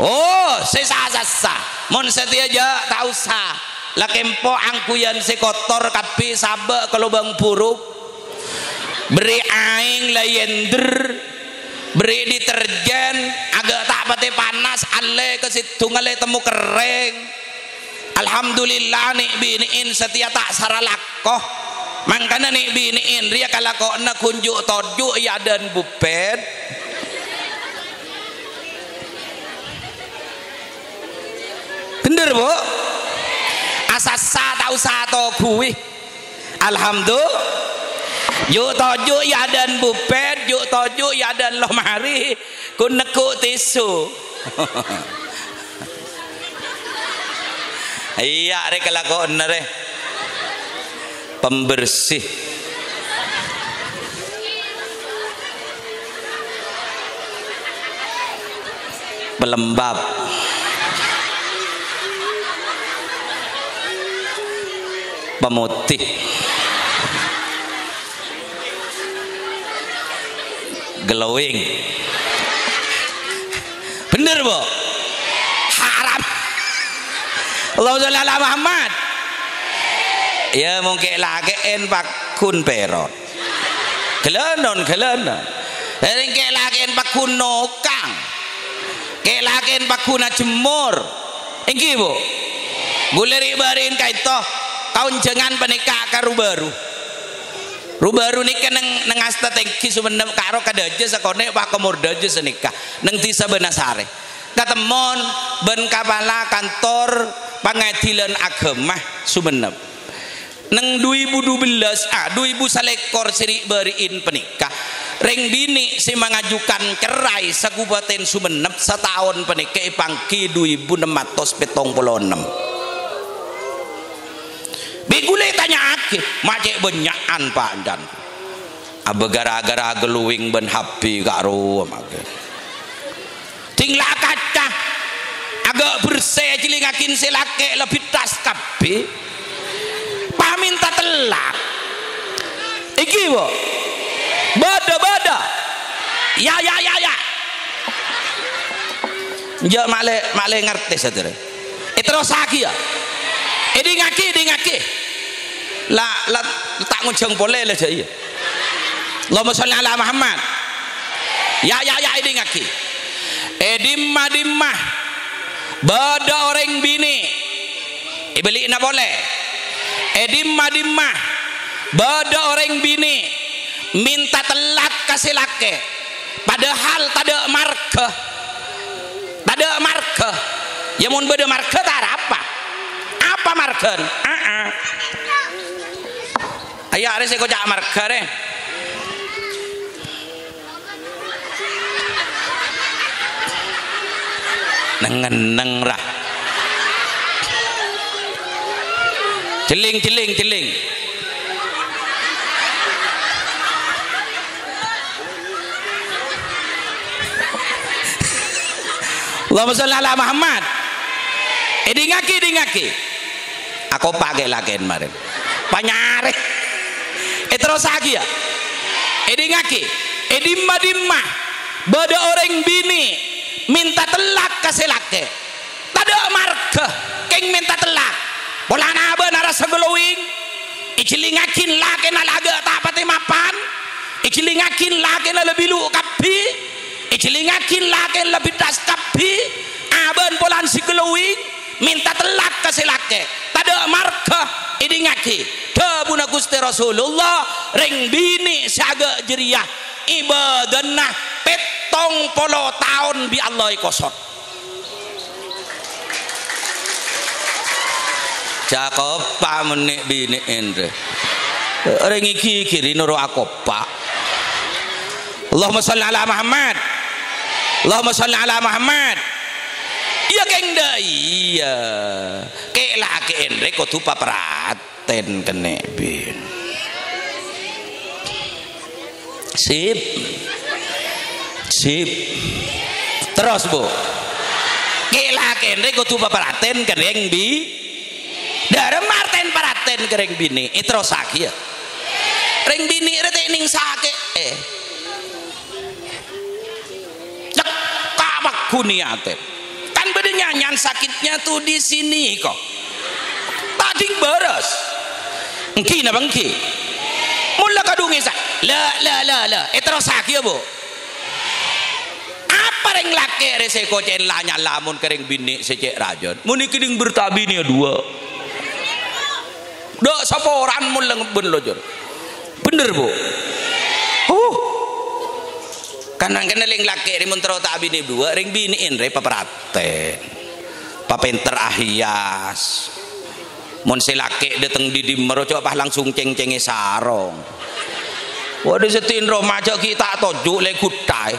Oh, sè sa-, asassa. Mon satèya jâ' ta' osa. La kempo' angghuyan sè kotor kabbhi sabâ' ka lobâng buru. Berri' aèng la yender, berri' deterjen, aghâ' ta' patè panas, allè ka seddhungnga la ètemmo kerrèng. Alhamdulillah, nè'-binè'en satèya ta' sara lako. Mangkana nè'-binè'en rèya kalakowanna ghun ju'-toju' è adân bubbèt. Bhender, Bu? Asassa ta' osa toguwi. Alhamdulillah. Ju'-toju' è adân bubbèt, ju'-toju' è adân lomari, ghun neggu' tisu. Iyâ, rè kalakowanna, rè. Pembersih. Pelembab. Pemutih. Glowing. Bhender, Bu? Haram. Allahumma sholli ala Muhammad. Iyâ, mon kè'-lakè'en pagghun pèrot. Ghâlânon, ghâlânon. Rèng kè'-lakè'en pagghun nokang. Kè'-lakè'en pagghun ajhemmor. Èngghi, Bu? Ghulâ rè'-bâri'en ka'dinto, kaonjhângan panèka ka ru-bâru. Ru-bâru nèka neng, neng Asta Tèngghi Songennep, karo ka Dâjâ sakonè', pakomor Dâjâ sanèka, neng Dhisa Bânasarè. Katemmon bân kapala kantor Pangadilan Agama Songennep. Neng du èbu dubellâs, ah, du èbu salèkor sè rè'-bâri'en panèka, rèng binè' sè mangajukan cerai Kabupaten Songennep sataon panèka èpangghi du èbu nem atos pèttong polo ennem. Bi' ghulâ ètanya'aghi, ma' cè' bânnya'an, Pak, èncan. Abâ gara-gara glowing bân H P karo mangkèn. Ding la kaca, aghâ' bersè jhilingngaghin sè lakè' lebbi tas kabbhi. Pamènta tellak. Èngghi, Bu? Bâdâ, bâdâ. Ya, ya, ya, ya. Jhâ' ma'lè, ma'lè ngartè, sadhârâ. Èterrossaghi, ya. Èdingngaghi, èdingngaghi. La, la, ta' ngonjhâng polè, la, jhâ' iyâ. Allahumma sholli ala Muhammad. Ya, ya, ya, èdingngaghi. È dimma-dimma bâdâ orèng binè', èbâli'na polè. È dimma-dimma bâdâ orèng binè' mènta tellak ka sè lakè', padahal tadâ' marghâ. Tadâ' marghâ. Ya, mon bâdâ marghâ, ta' arapa. Apa marghâna? Aa. Ayo, arè sè koca' marghâ, rè. Neng-ngenneng, ra. Jhelling, jhelling, jhelling. Allahumma sholli ala Muhammad. Èdingngaghi, èdingngaghi. Akopa' kè' lakèn marèn. Panyarè. Èterrossaghi, ya. Èdingngaghi. È dimma-dimma bâdâ orèng binè' mènta tellak ka sè lakè'. Tadâ' marghâ, kèng mènta tellak. Polana abâ'na rassa glowing. Èjhellingngaghi lakèna la aghâ' ta' patè mapan. Èjhellingngaghi lakèna la bilu' kabbhi. Èjhellingngaghi lakèna la bidhâs kabbhi. Abâ'na polana sè glowing. Mènta tellak ka sè lakè', tadâ' marghâ. Èdingngaghi dhâbuna Ghustè Rasulullah, rèng binè' sè aghâ' jârèya ibâdâna pèttong polo taon bi' Allah èkosot. Jhâ' kopa' mennè' binè' ènrè. Rèng ghi-ghiri noro' akopa'. Allahumma sholli ala Muhammad. Allahumma sholli ala Muhammad. Iyâ, kèng dâ' iyâ. Kè' lakè' ènrè kodhu paparhatèn kennè' binè'. Sip. Sip. Terros, Bu. Kè' lakè' ènrè kodhu paparhatèn kennè' bi-, Dârâ martèn parhatèn ka rèng binè', èterrossaghi, ya. Rèng binè' rè ta' nèng sakè'è. Cekka' pagghun niyatè. Kan bâdâ nyanyian sakitnya tuh di sini kok. Ta' ding bârâs. Èngghi napa èngghi? Mon la kadhungè sa-, la, la, la, la, èterrossaghi, ya, Bu. Apa rèng lakè' rè sè kocè'na la nyala mon ka rèng binè' sè cè' rajâna? Mon èkennèng berta' binè' duwâ'. Dâ' saporan mon la ngebbhân lojor. Bhender, Bu? Huh. Kan nangkèna rèng lakè' rè mon terro ta' binè' duwâ', rèng binè' ènrè paparhatèn. Papènter ahias. Mon sè lakè' dâteng dhi-dimma ro, coba pas langsung cèng-cèngè sarong. Waduh, sè tinro majâ ghi' ta' toju' lè gutthaè.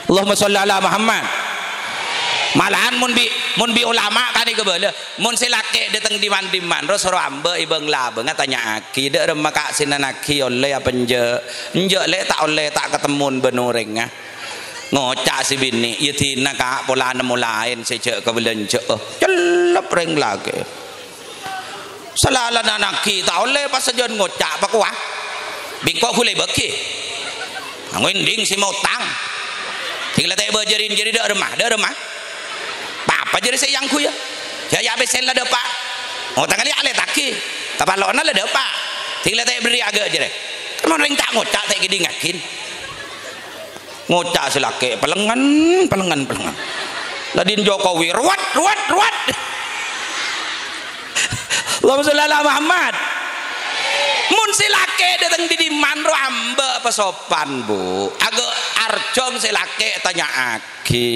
Allahumma sholli ala Muhammad. Malahan mon bi-, mon bi' ulama kan èkabâlâ, mon sè lakè' dâteng dhi-man-dimman ro soro ambâ' è bâng-labângnga tanya'aghi, dâ' remma ka' sènanaghi ollè apa enjâ'? Enjâ' lè' ta' ollè, ta' katemmon bân orèngnga. Ngoca' sè binè', "Iyâ dina, Ka', polana molaèn sè jâ' kabâlânjhâ'â." Cellep rèng lakè'. Salalana naghi ta' ollè pas sajân ngoca' pakowa. Bengko ghulâ èbâghi. Anggo ènḍing sè maotang. Sè la ta' èbâjârin jârèya dâ' remma, dâ' remma. Papa jârèya sè èangghuy, yâ. Yâ, yâ, pèssèna la dâpa'. Otang kali alètaghi. Kapalo'na la dâpa'. Sè la ta' èberri' aghâ' jârèya. Mon rèng ta' ngoca' ta' èkèḍingngaghi. Ngoca' sè lakè', "Pelengngen, pelengngen, pelengngen." Ladin Jokowi, "Ruwet, ruwet, ruwet." Allahumma sholli ala Muhammad. Mon sè lakè' dâteng dhi-dimman ro ambâ' pasopan, Bu. Aghâ' arjhong sè lakè' tanya'aghi.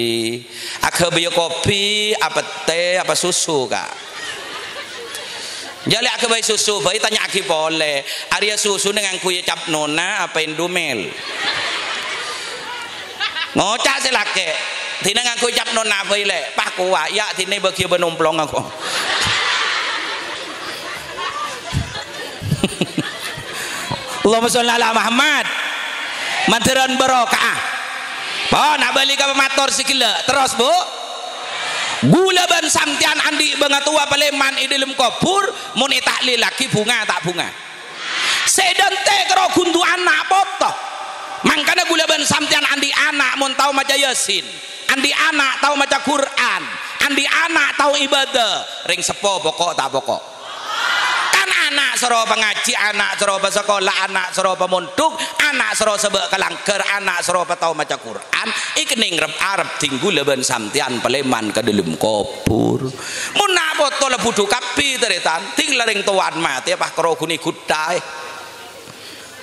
Aghâbây kopi, apa tè, apa susu, Ka'? Jâ' lè' aghâbây susu bhâi, tanya'aghi polè. Arèya susuna ngangghuy cap nona apa Indomil? Ngoca' sè lakè', "Dina ngangghuy cap nona bhâi, Lè'." "Pas kowa, yâ, dina bâgiyâ bân omplong aku." Allahumma sholli ala Muhammad. Mandhârân barokah. Pon, abâli ka pamator sè ghellâ'. Terros, Bu. Ghulâ bân sampèyan anḍi' bângatowa palèman è ḍâlem kobhur, mon èta'lillaghi bhunga ta' bhunga? Sè èdântè' karo ghundu'an na' poto. Mangkana ghulâ bân sampèyan Ana' mon tao maca Yasin, andi' ana' tao maca Qur'an, andi' ana' tao ibadah, rèng seppo poko' ta' poko'? Kan ana' soro pangajhi, ana' soro pasakola, ana' soro pamondhuk, ana' soro sabâ' ka langghâr, ana' soro patao maca Qur'an, èkennèng rep-arep dhingghu la bân sampèyan palèman ka dhâlem kobhur. Mon na' poto la budhu kabbhi, tarètan, dhing la rèng towan matè, apa karo ghuni ghutthaè.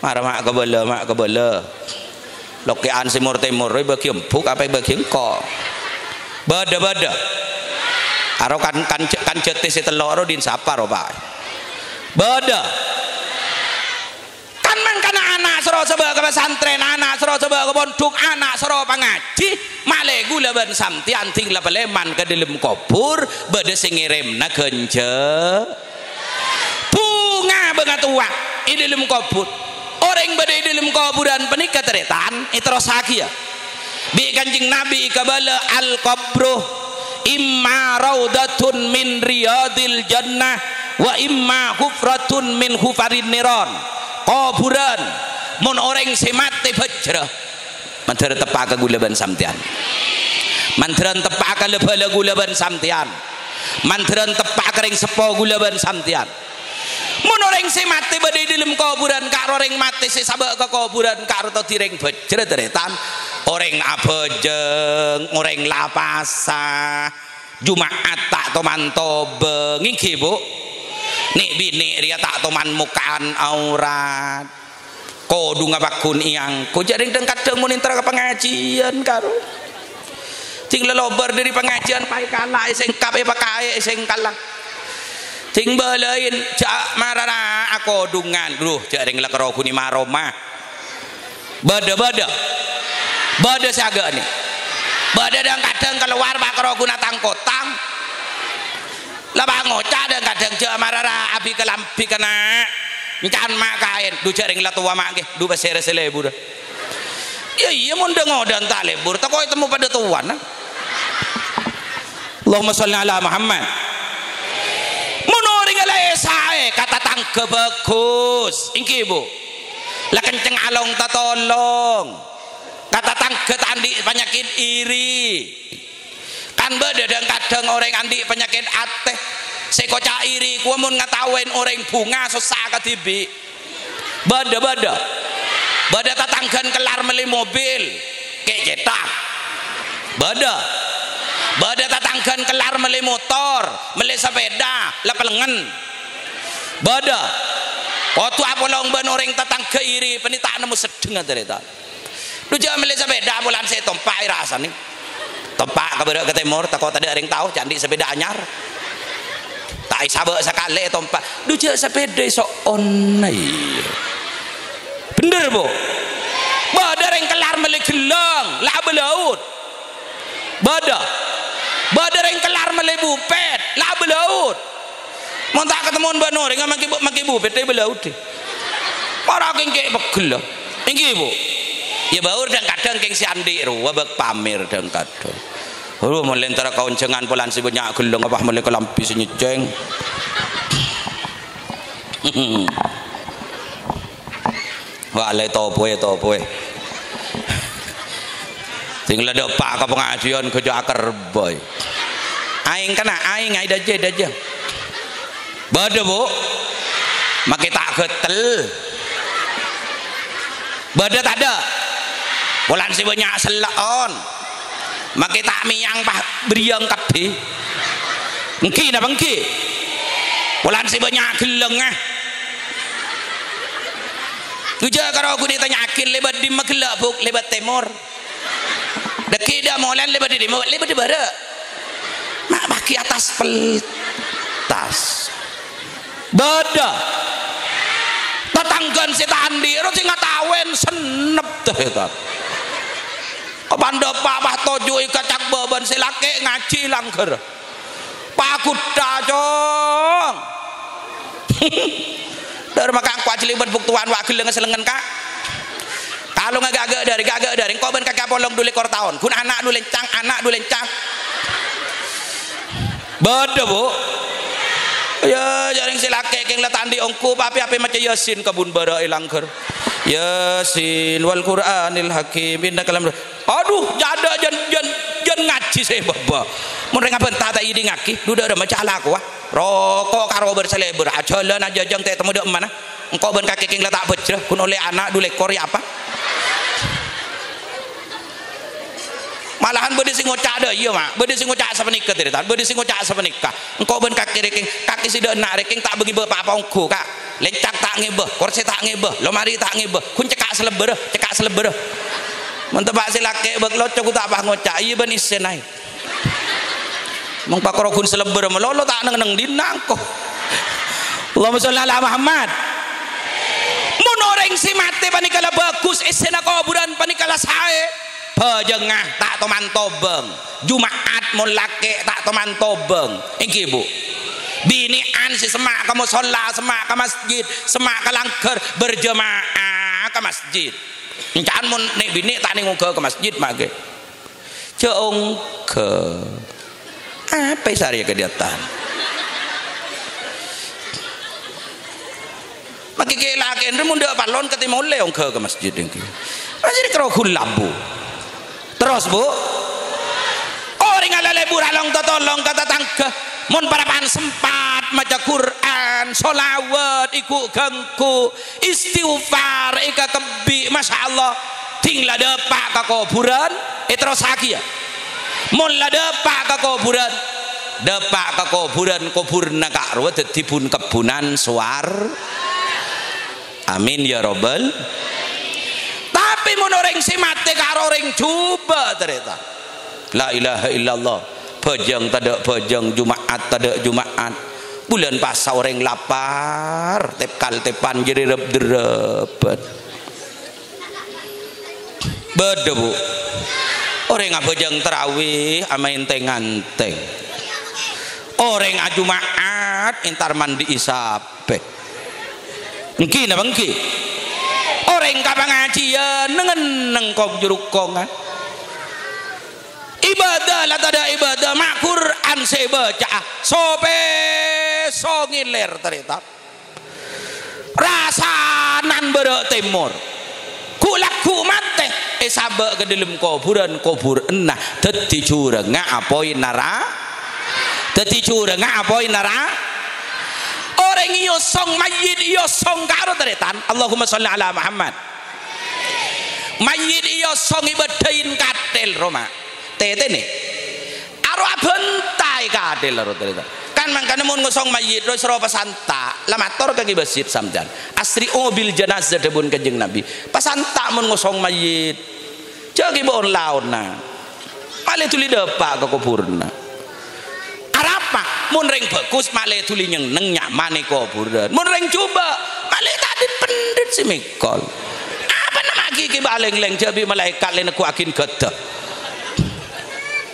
Mara ma' kabâlâ, ma' kabâlâ. Lokè'an sè mor-tèmor, rowa bâgi embhuk apa bâgi engko'? Bâdâ, bâdâ. Aro kan, kan, kan jâtè sè tello' ro din sapa ro, Pa'? Bâdâ. Kan mangkana ana' soro sabâ' ka pasantrèn, ana' soro sabâ' ka pondhuk, ana' soro pangajhi, malè ghulâ bân sampèyan dhing la palèman ka dhâlem kobhur, bâdâ sè ngèrèmana ghânjhâ-, bhunga bângatowa è dhâlem kobhur. Orèng bâdâ è dhâlem kobhurân panèka, tarètan, èterrossaghiyâ. Bi' Kanjeng Nabi èkabâlâ, "Al-qabru imma raudhatun min riyadil jannah, wa imma hufratun min hufarin niron." Kobhurân, mon orèng sè matè bhâjrâ, mandhâr teppa' ka ghulâ bân sampèyan. Mandhâr teppa' ka la-bhâlâ ghulâ bân sampèyan. Mandhâr teppa' ka rèng seppo ghulâ bân sampèyan. Mon orèng sè matè bâdâ è dhâlem kobhurân, ka'ro rèng matè sè sabâ' ka kobhurân, ka'ro todi rèng bhâjrâ, tarètan. Orèng abhâjâng, orèng la pasa, Juma'at ta' toman tobâng, èngghi, Bu? Nè'-binè' rèya ta' toman mokka'an aurat. Kodhungnga pagghun èangko, jhâ' rèng dhâng-kadhâng mon entara ka pangajiyân, karo. Dhing lalobâr dhâri pangajiyân, paèkala, èsèngkap, èpakaè, èsèngkala. Dhing bâlâi, jhâ' marara akodhungan. Duh, jhâ' rèng la karo ghuni maroma. Bâdâ, bâdâ. Bâdâ sè aghâ'na. Bâdâ dhâng-kadhâng kalowar, pa' karo ghuna tang-kotang. La pangoca' dhâng-kadhâng, jhâ' marara abi kalambhi kana'. Encan ma' kaèn, du jhâ' rèng la towa ma' ngghi, du pasèra sè lebur. Iyâ, iyâ, mon dhâng-odhâng ta' lebur, tako' ètemmo padâ towana. Allahumma sholli ala Muhammad. Mon orèngnga la èsaè, ka tatangghâ bhâghus. Èngghi, Bu. La kenceng along tatolong. Ka tatangghâ ta' andi' panyakèt iri. Kan bâdâ dhâng-kadhâng orèng andi' panyakèt atè, sè koca' iri kowa mon ngataowèn orèng bhunga sossa kadhibi'. Bâdâ, bâdâ. Bâdâ tatangghân kellar mellè mobil, kè' cèta. Bâdâ. Bâdâ tatangghân kellar mellè motor, mellè sapèda, la pellengngen. Bâdâ. Kodhu apolong bân orèng tatangghâ iri, panè ta' nemmo seddhengnga tarètan. Du jhâ' mellè sapèda, polana sè ètompa' èrasanè. Tompa' ka bârâ' ka tèmor, tako' tadâ' rèng tao, cè' andi' sapèda anyar. Ta' èsabâ' sakalè ètompa'. Du jhâ' sapèda èso'ona, iyâ. Bhender, Bu? Bâdâ rèng kellar mellè ghellâng, la abâlaut. Bâdâ. Bâdâ rèng kellar mellè bupèt, la abâlaut. Mon ta' katemmo bân orèng, mangkè bu-, mangkè bupèt è bâlaut è. Mara kèng kè' pegghel, èngghi, Bu? Iyâ, bâur dhâng-kadhâng kèng sè andi' rowa bâk pamèr dhâng-kadhâng. Aduh, mon lèntara kaonjhângan polana sè bânnya' ghellâng, apa mellè kalambhi sè nyècèng. Wa' la ètopoè, ètopoè. Sèng la dâpa' ka pangajiân ghâjâ akerbâ. Aèng kana', aèng, aèng dâjâ, dâjâ. Bâdâ, Bu? Makè ta' ghâtel. Bâdâ tadâ'? Polana sè bânnya' sellè'on. Makè ta' mèyang, pas bâriyâng kabbhi. Èngghi napa èngghi? Polana sè bânnya' ghellângnga. Ghâjâ karo ghun ètanya'aghi, "Lèbât dimma ghellâ', Bu'?" "Lèbât tèmor." "Dâgghi' dâ' molèn lèbât dimma?" "Lèbât bârâ'." Ma' paghi attas peltas. Bâdâ. Tatangghân sè ta' andi' ro sè ngataowèn sennep, tarètan. Apa dâpa' pas toju'i ka ca'na bâbân sè lakè' ngajhi langghâr. Paghudhâ, Cong. Dâr maka engko' ajhâlibât buktowan wa' ghellângnga sellengngen, Ka'. Kalongnga ghâ'-ghâ' dâri, ghâ'-ghâ' dâri. Engko' bân kakè apolong du lèkor taon. Ghun ana' du lèncang, ana' du lèncang. Bâdâ, Bu? Iyâ, jhâreng sè lakè' kèng la ta' andi' ongghu, pa-, apè-apè maca Yasin ka bun bârâ' è langghâr. Yasin wal Qur'anil Hakim, innaka lam-, adhu, jhâ' adâ' jân, jân, jân ngajhi sè bâbâ. Mon rèng abânta ta' èdingngaghi, dhu dâ' râ maca lakowa. Roko' karo bâr-salèbâr, ajhâlân ajhâjâng ta' ètemmo dâ' emmana. Engko' bân kakè kèng la ta' bhâjrâ, ghun ollè ana' dhu lèkor ya apa? Malahan bâdâ sè ngoca' dâ' iyâ, Ma'. Bâdâ sè ngoca' sapanèka, tarètan. Bâdâ sè ngoca' sapanèka. Engko' bân kakè rèkèng, kakè sè dâ' enna' rèkèng ta' bângèbâ pa-apa ongghu, Ka'. Lèncak ta' ngèbâ, korsè ta' ngèbâ, lomari ta' ngèbâ. Ghun cekka' salèbârrâ, cekka' salèbârrâ. Mon teppa' sè lakè' bâk loco ghun ta' pas ngoca', iyâ bân essèna. Mon pakara ghun salèbârrâ malolo ta' neng-neng dinna' engko'. Allahumma sholli ala Muhammad. Mon orèng sè matè panèka la bhâghus, essèna kobhurân panèka la saè. Bhâjângnga ta' toman tobâng. Juma'at mon lakè' ta' toman tobâng. Èngghi, Bu. Binè'an sè semma' ka mosolla, semma' ka masjid, semma' ka langghâr, berjamaah ka masjid. Ènca'an mon nè'-binè' ta' nèng ongghâ ka masjid, maghi. Jhâ' ongghâ. Apa sarè kadhiyâtan? Maghi kè-, lakè'en rè mon dâ' pallon katè molè ongghâ ka masjid èngghi. Masjid karo ghun labu. Terros, Bu. Orèng alalè bur along tatolong ka tatangghâ. Mon parappa'na sempat maca Qur'an, sholawat, èghu-ghângghu, istighfar, èkakebbhi, masyaallah. Ding la dâpa' ka kobhurân, èterrossaghi, yâ. Mon la dâpa' ka kobhurân, dâpa' ka kobhurân, kobhurânna ka'rowa dhâddhi bun-kebbhunan sowar-, Amin ya rabbal. Tapè mon orèng sè matè karo orèng jhubâ', tarètan. La ilaha illallah. Bhâjâng tadâ' bhâjâng, Juma'at tadâ' Juma'at. Bulân pasa orèng lapar, tep-kaltepan jhârâp-dârâbhân. Bâdâ, Bu. Orèng abhâjâng tarawih, amaèn tèng-ngantèng. Orèng ajuma'at, entar mandi'i sapè. Èngghi napa èngghi? Orèng ka pangajiân, neng-enneng kong-jurukkongan. Ibâdâ la tadâ' ibâdâ, ma' Qur'an sè èbâca'a. Sopèso ngèlèr, tarètan. Rasanan bârâ' tèmor. Ghu'-lagghu' matè, èsabâ' ka dâlem kobhurân, kobhurânna dhâddhi jhurângnga apoy nara-, dhâddhi jhurângnga apoy nara-, Orèng èosong, mayyit èosong ka'ro, tarètan. Allahumma sholli ala Muhammad. Mayyit èosong èbâddhâi katèl, roma. Tètènè. Aro abântaè katèl, aro tarètan. Kan mangkana mon ngosong mayyit, rowa èsoro pasanta', la mator ka Kè Basit sampèyan. "Asri'u bil janazah," dhâbuna Kanjeng Nabi. Pasanta' mon ngosong mayyit. Jhâ' ghi' bâ'on laonna. Malè dhuli dâpa' ka kobhurânna. Arapa? Mon rèng bhâghus malè dhuli nyèng-nèng nyamanè kobhurân. Mon rèng jhubâ', malè ta' dhit-pendhit sè mèkol. Apana ma' ghi' ghi' bâ' lèng-lèng jhâ' bi' malaèkat lè negghu'aghin ghâdhâ.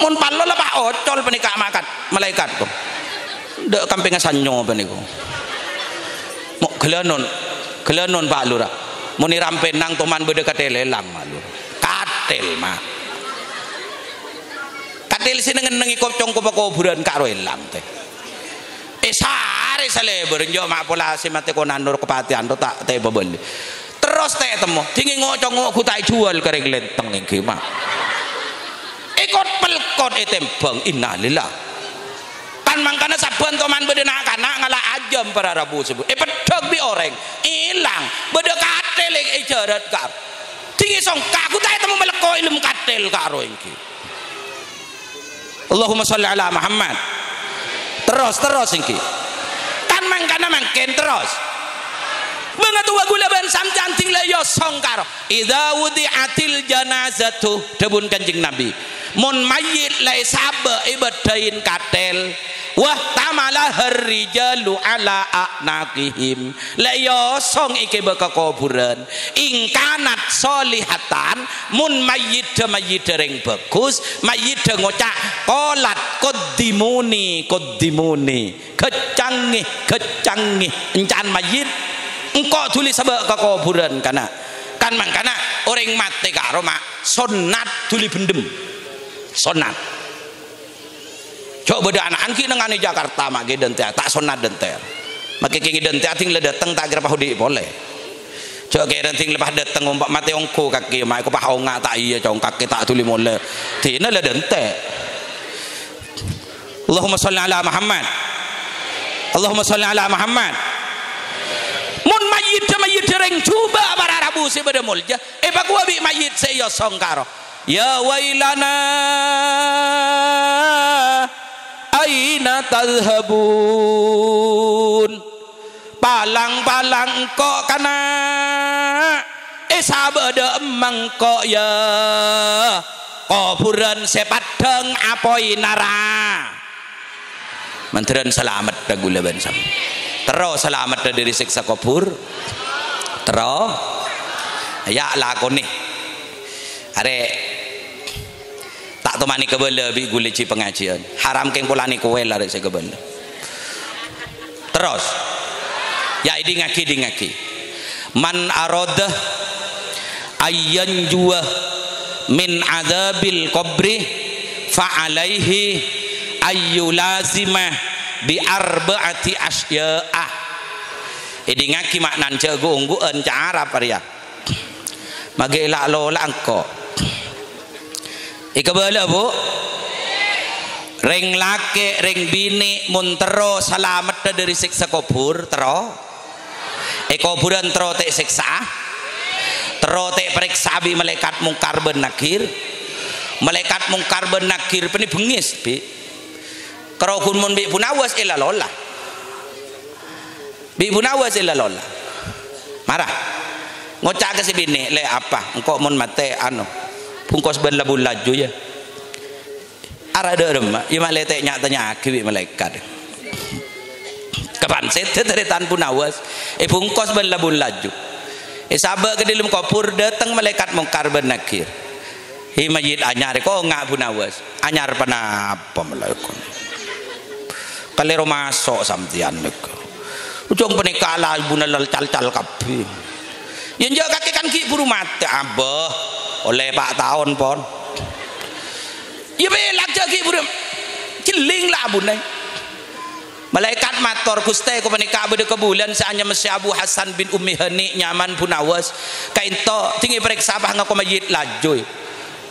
Mon pallo la pa' ocol panèka makan malaèkat, ko. Dâ' kampèngnga sanyo panèko. Mo' ghâlânon, ghâlânon, Pa' Lurah. Mon è Rampènang toman bâdâ katèl èlang, Ma' Lurah. Katèl, Ma'. Katèl sè neng-enneng è kocong ko-, pakobhurân ka'ro èlang, tè. Èsarè salèbâr, enjâ' ma' pola sè matè konan noro' kapatèyan, ro ta', ta' èpabâli. Terros ta' ètemmo, dingèn ngo'-congo' ghu ta' èjhuwâl ka rèng lèntèng èngghi, Ma'. Èkot-pèlkot ètèmbhâng, innalillah. Kan mangkana sabbhân toman bâdâ na'-kana' ngala' ajâm para rabu sebbu. Èpeddhâk bi' orèng, èlang. Bâdâ katèl è-, èjhârât ka'ro. Dingèn songka', ghu ta' ètemmo malèkko è dâlem katèl ka'ro èngghi. Allahumma sholli ala Muhammad. Terros, terros èngghi. Kan mangkana mangkèn terros. Bângatowa ghulâ bân sampèyan ding la èosong ka'ro. "Idza wudi'atil janazatu," dhâbuna Kanjeng Nabi, "mon mayyit la èsabâ' èbâddhâi katèl, wahtamalaha ar-rijalu ala a'naqihim, la èosong èkèbâ ka kobhurân, in kanat sholihatan, mon mayyiddhâ mayyiddhâ rèng bhâghus, mayyiddhâ ngoca', 'Qalat, qaddimuni, qaddimuni.'" Ghâccangngè, ghâccangngè, ènca'an mayyit, engko' dhuli sabâ' ka kobhurân, kana'. Kan mangkana, orèng matè ka'ro, Ma', sonnat dhuli bhendhem. Sonnat. Jhâ' bâdâ ana'an ghi' nènganè Jakarta, Ma', ghi' dântèya, ta' sonnat dântèya. Makè kèngèng dântèya ding la dâteng ta' kèra paodi' polè. Jhâ' kèra dhing lepas dâteng, ompa' matè ongghu kakè, ma' èko pas onga' ta' iyâ, cong, kakè ta' dhuli molè. Dinah la dântè'. Allahumma sholli ala Muhammad. Allahumma sholli ala Muhammad. Mon mayyiddhâ mayyiddhâ rèng jhubâ' para rabu sè bâdâ molja, èpakowa bi' mayyit sè èosong karo, "Ya wailana, aina tadhhabun?" Palang-palang engko', kana', èsabâ' dâ' emma engko', ya? Kobhurân sè paddhâng apoy nara. Mandhârân salameddhâ ghulâ bân sam-, terro salameddhâ dâri sèksa kobhur. Terro. Ya, lakonè. Arè'. Ta' tomanè kabâlâ bi' ghulâ jhi pangajiyân. Haram kèng polana kowèl arè' sè kabâlâ. Terros. Ya, èdingngaghi, èdingngaghi. "Man arada ayyanjuwa min adzabil qabri fa alaihi ayyulazima bi arba'ati asya'a." Èdingngaghi ma'nana jhâ' ghu-ongghuwân ca' Arab arèya. Maghi la'-lola' engko'. Èkabâlâ, Bu? Rèng lakè', rèng binè', mon terro salameddhâ dâri sèksa kobhur, terro. È kobhurân terro ta' èsèksa'a. Terro ta' èparèksa'a bi' malaèkat Mungkar bân Nakir. Malaèkat Mungkar bân Nakir panè bengngès, bi'. Karo ghun mon bi' Bu Nawas èla-lola. Bi' Bu Nawas èla-lola. Mara. Ngoca' ka sè binè', "Lè', apa? Engko' mon matè, ano, bungkos bân la-, bun laju, ya." Ara dâ' remma, ya ma' lè' ta' nya-tanya'aghi bi' malaèkat. Kapan sèdhâ tarètan Bu Nawas, èbungkos bân la-, bun laju. Èsabâ' ka dâlem kobhur, dâteng malaèkat Mungkar bân Nakir. Hi, mayyit anyar, èkonga' Bu Nawas. Anyar ponapa malaèkat? Kalèro maso' sampèyan nèka. Ujung panèka la-, buna lal-, cal-cal kabbhi. Ya, enjâ' kakè kan ghi' buru matè, abâ. Ollè pa' taon, pon. Ya, bellak jâ' ghi' buru. Celling la abuna. Malaèkat mator, "Ghustè, ko' panèka bâdâ kabulân sè anyama sè Abu Hasan bin Ummi Hani, nyaman Bu Nawas. Kaènto, dingngè parèksa pas ngako mayyit laju."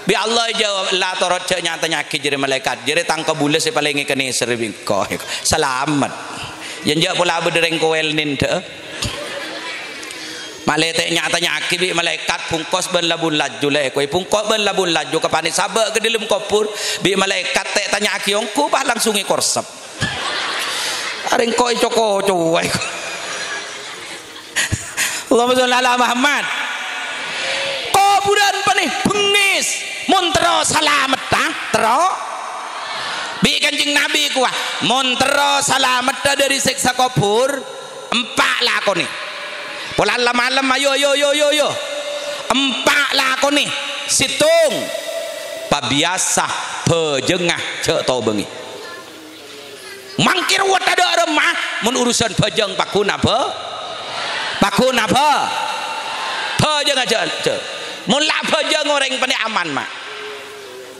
Bi' Allah èjâwâb, "La torot jâ' nya-tanya'aghi jârèya malaèkat. Jârèya tang kabulâ sè palèngè kanèserrè bi' engko'." Salamet. Ya enjâ' pola bâdâ rèng kowèl nèndhâ'â. Ma' lè' ta' nya-tanya'aghi bi' malaèkat bungkos bân la-, bun laju lè' kowe. Bungkos bân la-, bun laju kapanè sabâ' ka dâlem kobhur. Bi' malaèkat ta' tanya'aghi ongghu pas langsung èkorsep. Arèng ko' èco-koco wae. Allahumma sholli ala Muhammad. Kobhurân panè bengngès. Mon terro salameddhâ, terro. Bi' Kanjeng Nabi kowa, mon terro salameddhâ dâri sèksa kobhur, empa' lakonè. Pola la-, malem, ayo, ayo, ayo, ayo, ayo. Empa' lakonè. Sèttong. Pabiyasa bhâjângnga jâ' tobângè. Mangkèr wèt tadâ' remma, mon urusan bhâjâng pagghun abhâ-, pagghun abhâ-, bhâjâng ajâ, jâ. Mon la bhâjâng orèng panè aman, ma'.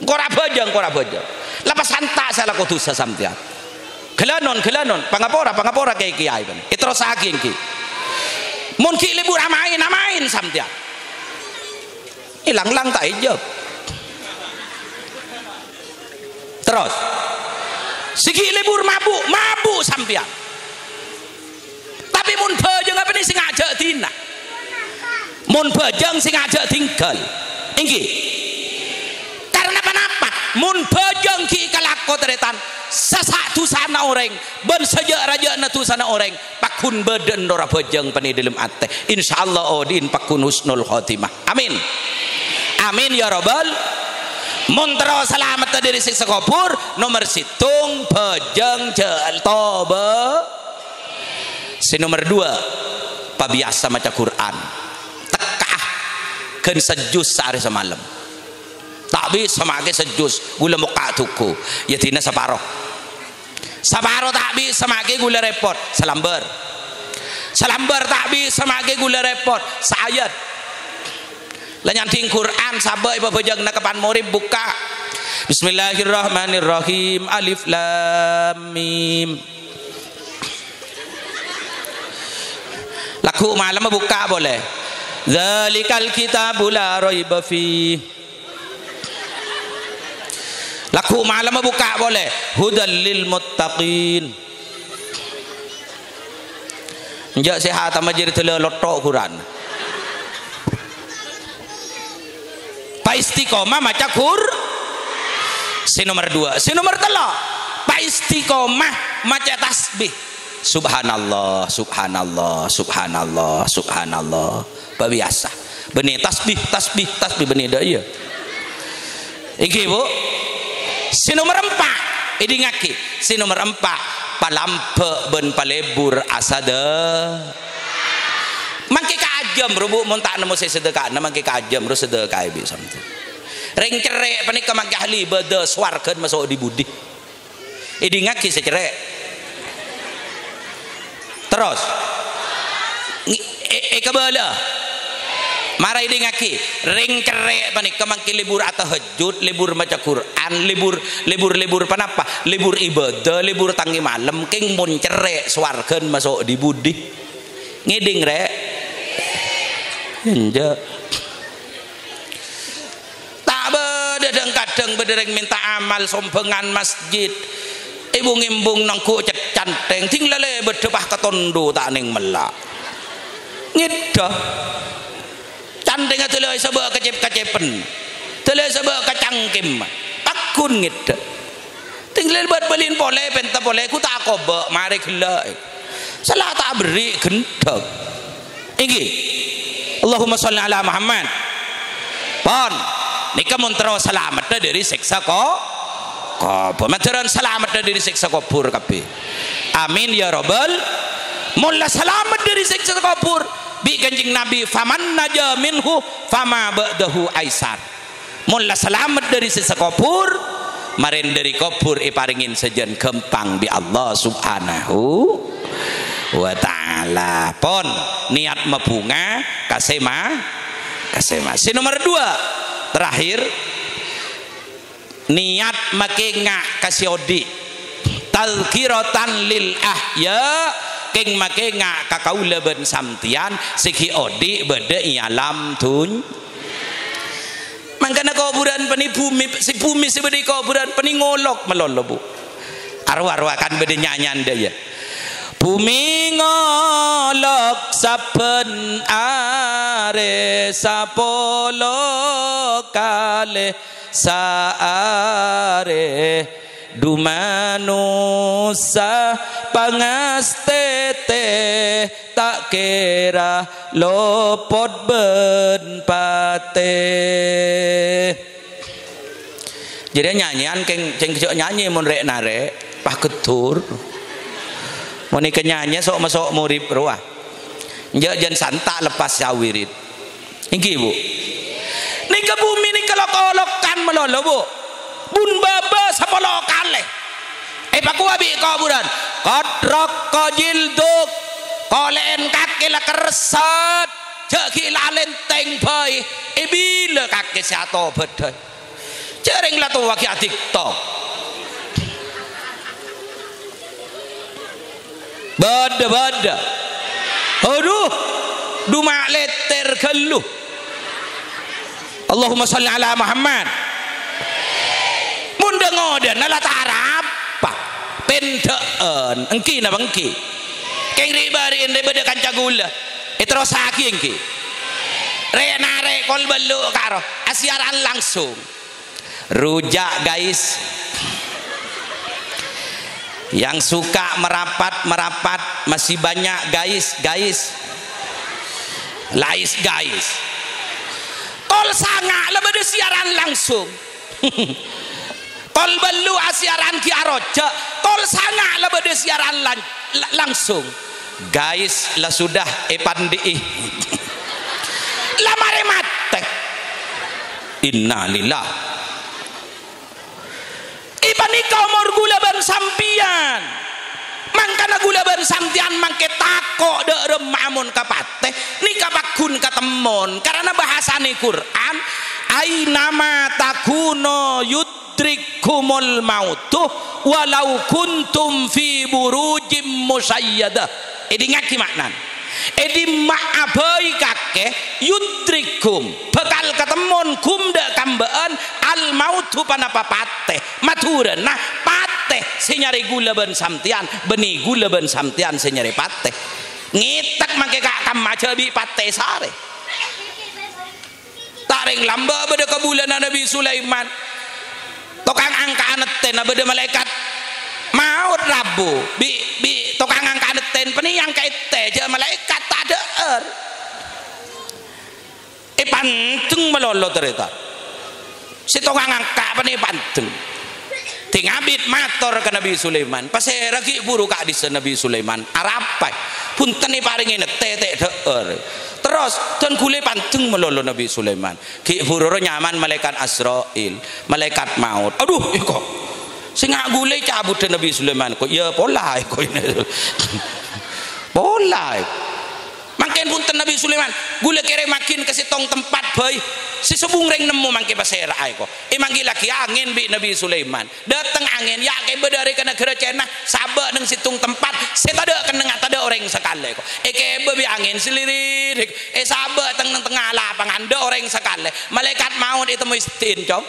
Engko' ra bhâjâng, engko' ra bhâjâng. La pasanta' sè alako dhusa sampèyan. Ghâlânon, ghâlânon, pangapora, pangapora kèyaè-kèyaè panè. Èterrossaghi èngghi. Mon ghi' lebur amaèn, amaèn sampèyan. Èlang-lang ta' èjâb. Terros, sè ghi' lebur mabu', mabu' sampèyan. Tapè mon bhâjâng apa nè sè ngajhâk dinah? Mon bhâjâng sè ngajhâk tinggal. Èngghi. Karna ponapa? Mon bhâjâng ghi' kalako tarètan, sasa' dhusana orèng, bân sajâ'-rajâ'na dhusana orèng, pagghun bâdâ nora bhâjâng panè dâlem atè. Insyaallah odi'in pagghun husnul khotimah. Amin. Amin ya rabbal. Mon terro salamet dâri siksa kobhur, nomer sèttong, bhâjâng jâ' tobâ. Sè nomer dua, pabiyasa maca Qur'an. Tekka'a ghân sajus saarè samalem. Ta' bisa make sajus, ghulâ mokka' duku. Ya dina saparo. Saparo ta' bisa make ghulâ repot, salambâr. Salambâr ta' bisa make ghulâ repot, saayat. La nyandhing Qur'an, sabâ' èpabhâjâng nakapan morib, bukka'. Bismillahirrahmanirrahim. Alif Lam Mim. Lagghu' malem bukka' polè. Dzalikal kitabu la raiba fi. Lagghu' malemma bukka' polè. Hudal lil muttaqin. Enjâ' sè hatamma jârèya dâlâ lotto' Quran. Pa istiqomah maca Qur-, sè nomer dua. Sè nomer tello', pa istiqomah maca tasbih. Subhanallah, subhanallah, subhanallah, subhanallah. Bâbiyasa. Bânnè tasbih, tasbih, tasbih bânnè dâ' iyâ. Èngghi, Bu. Sè nomer empa', èdingngaghi. Sè nomer empa', palambâ' bân palebur asada. Mangkè kajâm, ro, Bu, mon ta' nemmo sè sedekana, mangkè kajâm, ro, sedekaè bi' sampèyan. Rèng cerrè' panèka mangkè ahli ibâdâ, sowarghâna maso' di-budi. Èdingngaghi sè cerrè'. Terros. Ngi-, è-, èkabâlâ. Mara èdingngaghi, rèng cerrè' panèka mangkè lebur atahajjud, lebur maca Qur'an, lebur, lebur, lebur ponapa? Lebur ibâdâ, lebur tangè malem, kèng mon cerrè' sowarghâna maso' di-budi. Ngèdhing, Rè'? Enjâ'. Ta' bâdâ dhâng-kadhâng bâdâ rèng mènta amal sombhângan masjid. Èbung-èmbung nèngghu' cet-, canthèng, ding lalè bâdâ pas ka tondo ta' nèng mella'. Ngèdhâ. Canthèngnga dâlâ èsabâ' ka cep-, ka ceppen. Dâlâ èsabâ' ka cangkem. Pagghun ngèdhâ. Ding lalè bât bâli'na polè, pènta polè, ghu ta' akobâ', marè ghellâ'. Sala ta' aberri' ghendhâng. Èngghi. Allahumma shalli ala Muhammad. Pon. Nèka mon terro salameddhâ dâri sèksa ko-, kobhur. Mandhârân salameddhâ dâri sèksa kobhur kabbhi. Amin ya rabbal. Mon la salamet dâri sèksa kobhur, bi' Kanjeng Nabi, "Faman naja minhu, fama ba'dahu aisar." Mon la salamet dâri sèksa kobhur, marèn dâri kobhur èparèngè sajân ghâmpang bi' Allah Subhanahu wa Ta'ala. Pon, niat mabhunga ka sè ma-, ka sè ma-. Sè nomer dua, terakhir, niat makènga' ka sè odi'. Tadzkiratan lil ahya, kèng makènga' ka kaulâ bân sampèyan sè ghi' odi' bâdâ è alam dun-, Mangkana kobhurân panè bhumè, sè bhumè sè bâdâ è kobhurân panè ngolok malolo, Bu. Aro-arowa kan bâdâ nyanyian dâ' iyâ. Bhumè ngolok sabbhân arè sapolo kalè saarè. Dhu manossa pangastètè ta' kèra lopot bân patè. Jârèya nyanyèyan kèng, cèng jhâ' nyanyè mon rè'-narè', pas gheddur. Mon èkanyanyè sok-masok morib rowa. Jhâ' jân santa' lepas sawirid. Èngghi, Bu? Nèka bhumè nèka lok-olokan malolo, Bu. Bun bâbâ sapolo kalè. Èpakowa bi' kobhurân. Qad raqqa jilduk. Kolè'en kakè la kerressat. Jhâ' ghi' la alèntèng bhâi. È bilâ kakè sè atobâdhâ? Jhâ' rèng la towa ghi' atiktok. Bâdâ, bâdâ. Adhu, dhu ma' lètèr ghâllu. Allahumma shalli ala Muhammad. Mon dhâ-ngodâna la ta' arapa. Pèndhâ'ân. Èngghi napa èngghi? Kèng ri'-bâri'en rè bâdâ kanca ghulâ. Èterrossaghi èngghi. Rè'-narè' kol bâllu' karo. Asiaran langsung. Rujak, guys. Yang suka merapat, merapat. Masih banyak, guys, guys. Lais, guys. Kol sanga' la bâdâ siaran langsung. Kol bâllu' asiaran ghi' aroja'. Kol sanga' la bâdâ siaran lan-, la-, langsung. Guys, la sudah èpandi'i. La marè matè. Innalillah. Èpanèka omor ghulâ bân sampèyan. Mangkana ghulâ bân sampèyan mangkè tako' dâ' remma'a mon kapatè. Nèka pagghun katemmon. Karana bhâsana Qur'an, "Ainama takunu yud-, yudrikkumul mautu walau kuntum fi burujim musyayyadah." Èdingngaghi ma'nana. È dimma'a bhâi kakè, yudrikhum, bhâkal katemmon ghum dâ' kambâ'ân, al-mautu, ponapa patè. Madhurâna, patè sè nyarè ghulâ bân sampèyan, bânnè ghulâ bân sampèyan sè nyarè patè. Ngètèk mangkè ka' kamma jhâ' bi' patè sarè. Ta' rèng lambâ' bâdâ kabulâna Nabbhi Sulaiman. Tokang angka'an èttèna bâdâ malaèkat maot rabu. Bi', bi' tokang angka'an èttèn panèka angka' èttè, jhâ' malaèkat ta' dhâ'âr. Èpandeng malolo, tarètan. Sè tokang angka' panèka èpandeng. Ding abit mator ka Nabbhi Sulaiman, "Pasèra ghi' bhuru ka'dissa' Nabbhi Sulaiman? Arapa?" "Bhunten, èparèngè èttè, ta' dhâ'âr." Terros, dhân ghulâ èpandeng malolo Nabbhi Sulaiman. Ghi' bhuru ro nyamana malaèkat Azrail, malaèkat maot. Adhu, èko. Sènga' ghulâ ècabudhâ Nabbhi Sulaiman, ko', iyâ pola, èko, ini. Pola, èko. Mangkèn bhunten Nabbhi Sulaiman, ghulâ kèrèmaghin ka sèttong tempat bhâi. Sè sobung rèng nemmo mangkè pasèra'a, èko. Èmanggillaghi angèn bi' Nabbhi Sulaiman. Dâteng angèn, yâ' kèbâ dâri ka naghârâ Cèna, sabâ' neng sèttong tempat, sè tadâ' kennengnganna tadâ' orèng sakalè, ko'. Èkèbâ bi' angèn sè lirik, èsabâ' teng-, neng tengnga lapangan, tadâ' orèng sakalè. Malaèkat maot ètemmo è seddhi'in, Cong.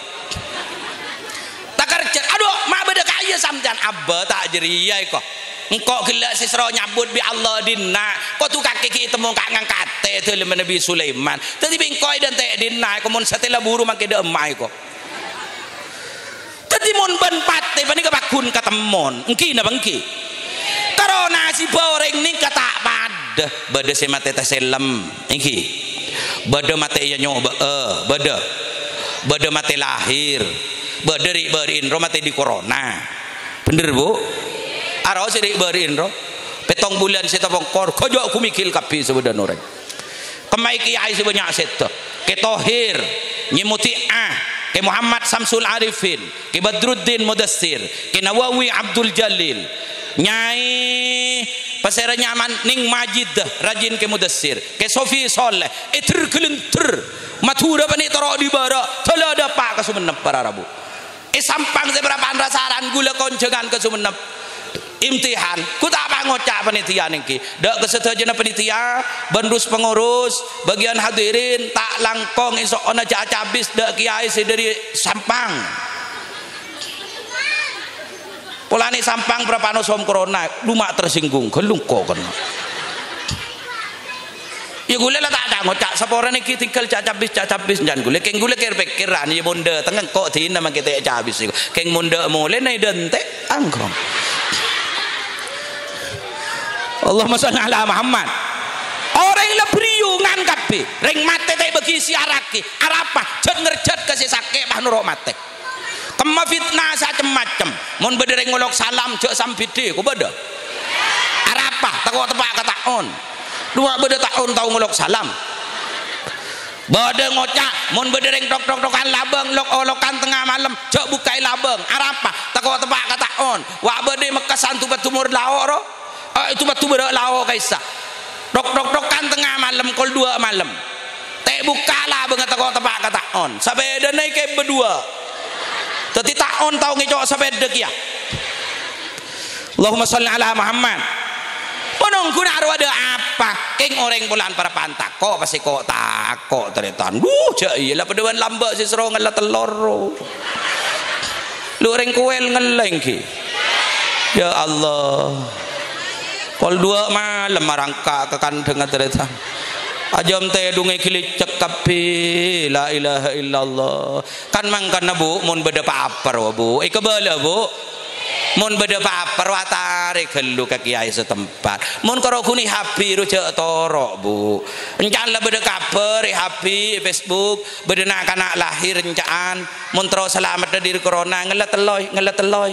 Takerjhât, "Adhu, ma' bâdâ ka'iyâ sampèyan?" "Abbâ, ta' jârèya, èko. Engko' ghellâ' sè soro nyabut bi' Allah è dinna', kodhu kakè ghi' ètemmo ka-, ngangkatè dâlemma Nabbhi Sulaiman. Dâddhi bi' engko' èdântè' è dinna', èko, mon satèya la buru mangkè dâ' emma'a, èko." Dâddhi, mon bân patè panèka pagghun katemmon, èngghi napa èngghi? Terro nasibbhâ orèng nèka ta' padâ. Bâdâ sè matè tasellem, èngghi. Bâdâ matè èanyo'bâ'â, bâdâ. Bâdâ matè lahir. Bâdâ ri'-bâri'in ro matè dâri korona. Bhender, Bu? Aro sè ri'-bâri'in ro. Pèttong bulân sè tapongkor, ghâjâ' ghumighil kabbhi sabâdhân orèng. Kemmaè kèyaè sè bânnya' sèdhâ. Kè Thohir, Nyè Muti'ah, Kè Muhammad Samsul Arifin, Kè Badruddin Mudassir, Kè Nawawi Abdul Jalil, Nyai pasèra nyamana Neng Majid, rajin Kè Mudassir, Kè Sofi Soleh, èdher-ghâlendher, Madhurâ panèka toro' dâri bârâ', dâla dâpa' ka Songennep para rabu. È Sampang sè parappa'na ra-saran ghulâ konjhângan ka Songennep. Imtihan, ghu ta' pangoca' panitia nèngghi. Dâ' ka sadhâjâna panitia, bân rus-pangurus, bâgiyân hadirin, ta' langkong èso'ona jhâ' acabis dâ' kèyaè sè dâri Sampang. Polana Sampang parappa'na osom corona, duma' tersinggung, ghâllu ko' kenna'. Iyâ, ghulâ la ta' ca-ngoca', saporana ghi' tinggal ca'-cabis, ca'-cabis, can ghulâ. Kèng ghulâ kèr-pèkkèran, iyâ mon dâteng engko' dina mangkè ta' ècabis. Kèng mon dâ' molè na èdântè', angghong. Allahumma shalli ala Muhammad. Orèng la bâriyungan kabbhi. Rèng matè ta' èbâghi siarraghi. Arapa? Jhât-ngerjhât ka sè sakè', pas noro' matè. Kemma fitnah sacem-macem. Mon bâdâ rèng ngolok salam, jhâ' sambidhi, ko' bâdâ? Arapa? Tako' teppa' ka ta'on. Duwâ' bâdâ ta'on tao ngolok salam. Bâdâ ngoca', mon bâdâ rèng tok-tok-tokan labâng, lok-olokan tengnga malem, jhâ' bukka'è labâng. Arapa? Tako' teppa' ka ta'on. Wa' bâdâ mekkesan tu-, patumor lao' ro. Eh, ètu-, ètubârâ' lao' ka'issa'. Tok-tok-tokan tengnga malem, kol duwâ' malem. Ta' èbukka' labângnga tako' teppa' ka ta'on. Sapèdana èkèbâ duwâ'. Dâddhi ta'on tao ngèco' sapèda kèya. Allahumma shalli ala Muhammad. Mon ongghuna arowa dâ' apa? Kèng orèng polana parappa'na tako', pas èko' tako', tarètan. Duh, jhâ' iyâ, la padâ bân lambâ' sè soro ngella tellor. Lu orèng Kowèl ngella èngghi. Ya Allah. Kol duwâ' malem marangka' ka kandhângnga tarètan. Ajâm tèdhungnga èghilicek kabbhi. La ilaha illallah. Kan mangkana, Bu, mon bâdâ pa-apa rowa, Bu. Èkabâlâ, Bu. Mon bâdâ pa-apa rowa, atarè ghâllu ka kèyaè satempat. Mon karo ghun è H B ro jhâ' toro', Bu. Èncana la bâdâ kabhâr è H B, è Facebook, bâdâ na'-kana' lahir ènca'an. Mon terro salameddhâ dâri corona, ngella telloy, ngella telloy.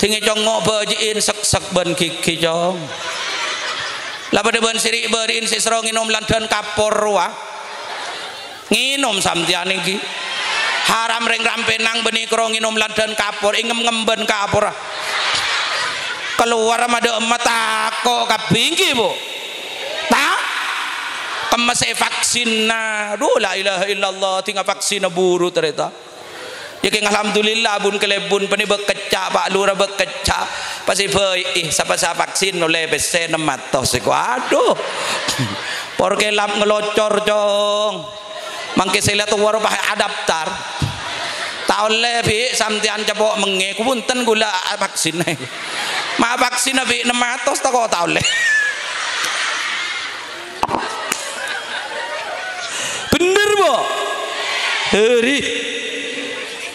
Dingngè congngo' bâji'in seksek bân ghigghi, Cong. La padâ bân sè ri'-bâri'in sè soro ngènom lanḍhân kapor rowa. Ngènom sampèyan èngghi. Haram rèng rampènang bânnè karo ngènom lanḍhân kapor, èngem-ngem bân kapor. Kalowar madâ' emma tako' kabbhi èngghi, Bu. Ta'? Kemmessè vaksinna. Duh, la ilaha illallah, dhinga vaksinna buru tarètan. Yâ, kèng alhamdulillah, bun-kalèbun panè bâkkècca', Pa' Lura bâkkècca'. Pas èbâi, ih, sapa sè avaksin ollè pèssè ennem atos èko. Adhu. Por kelap ngelocor, Cong. Mangkè sè la towa ropa adaptar. Ta' ollè, Bi', sampèyan cepo' mengngè. Ku punten ghulâ avaksin. Ma' avaksin, Bi', ennem atos tako' ta' ollè. Bhender, Bu? Heri.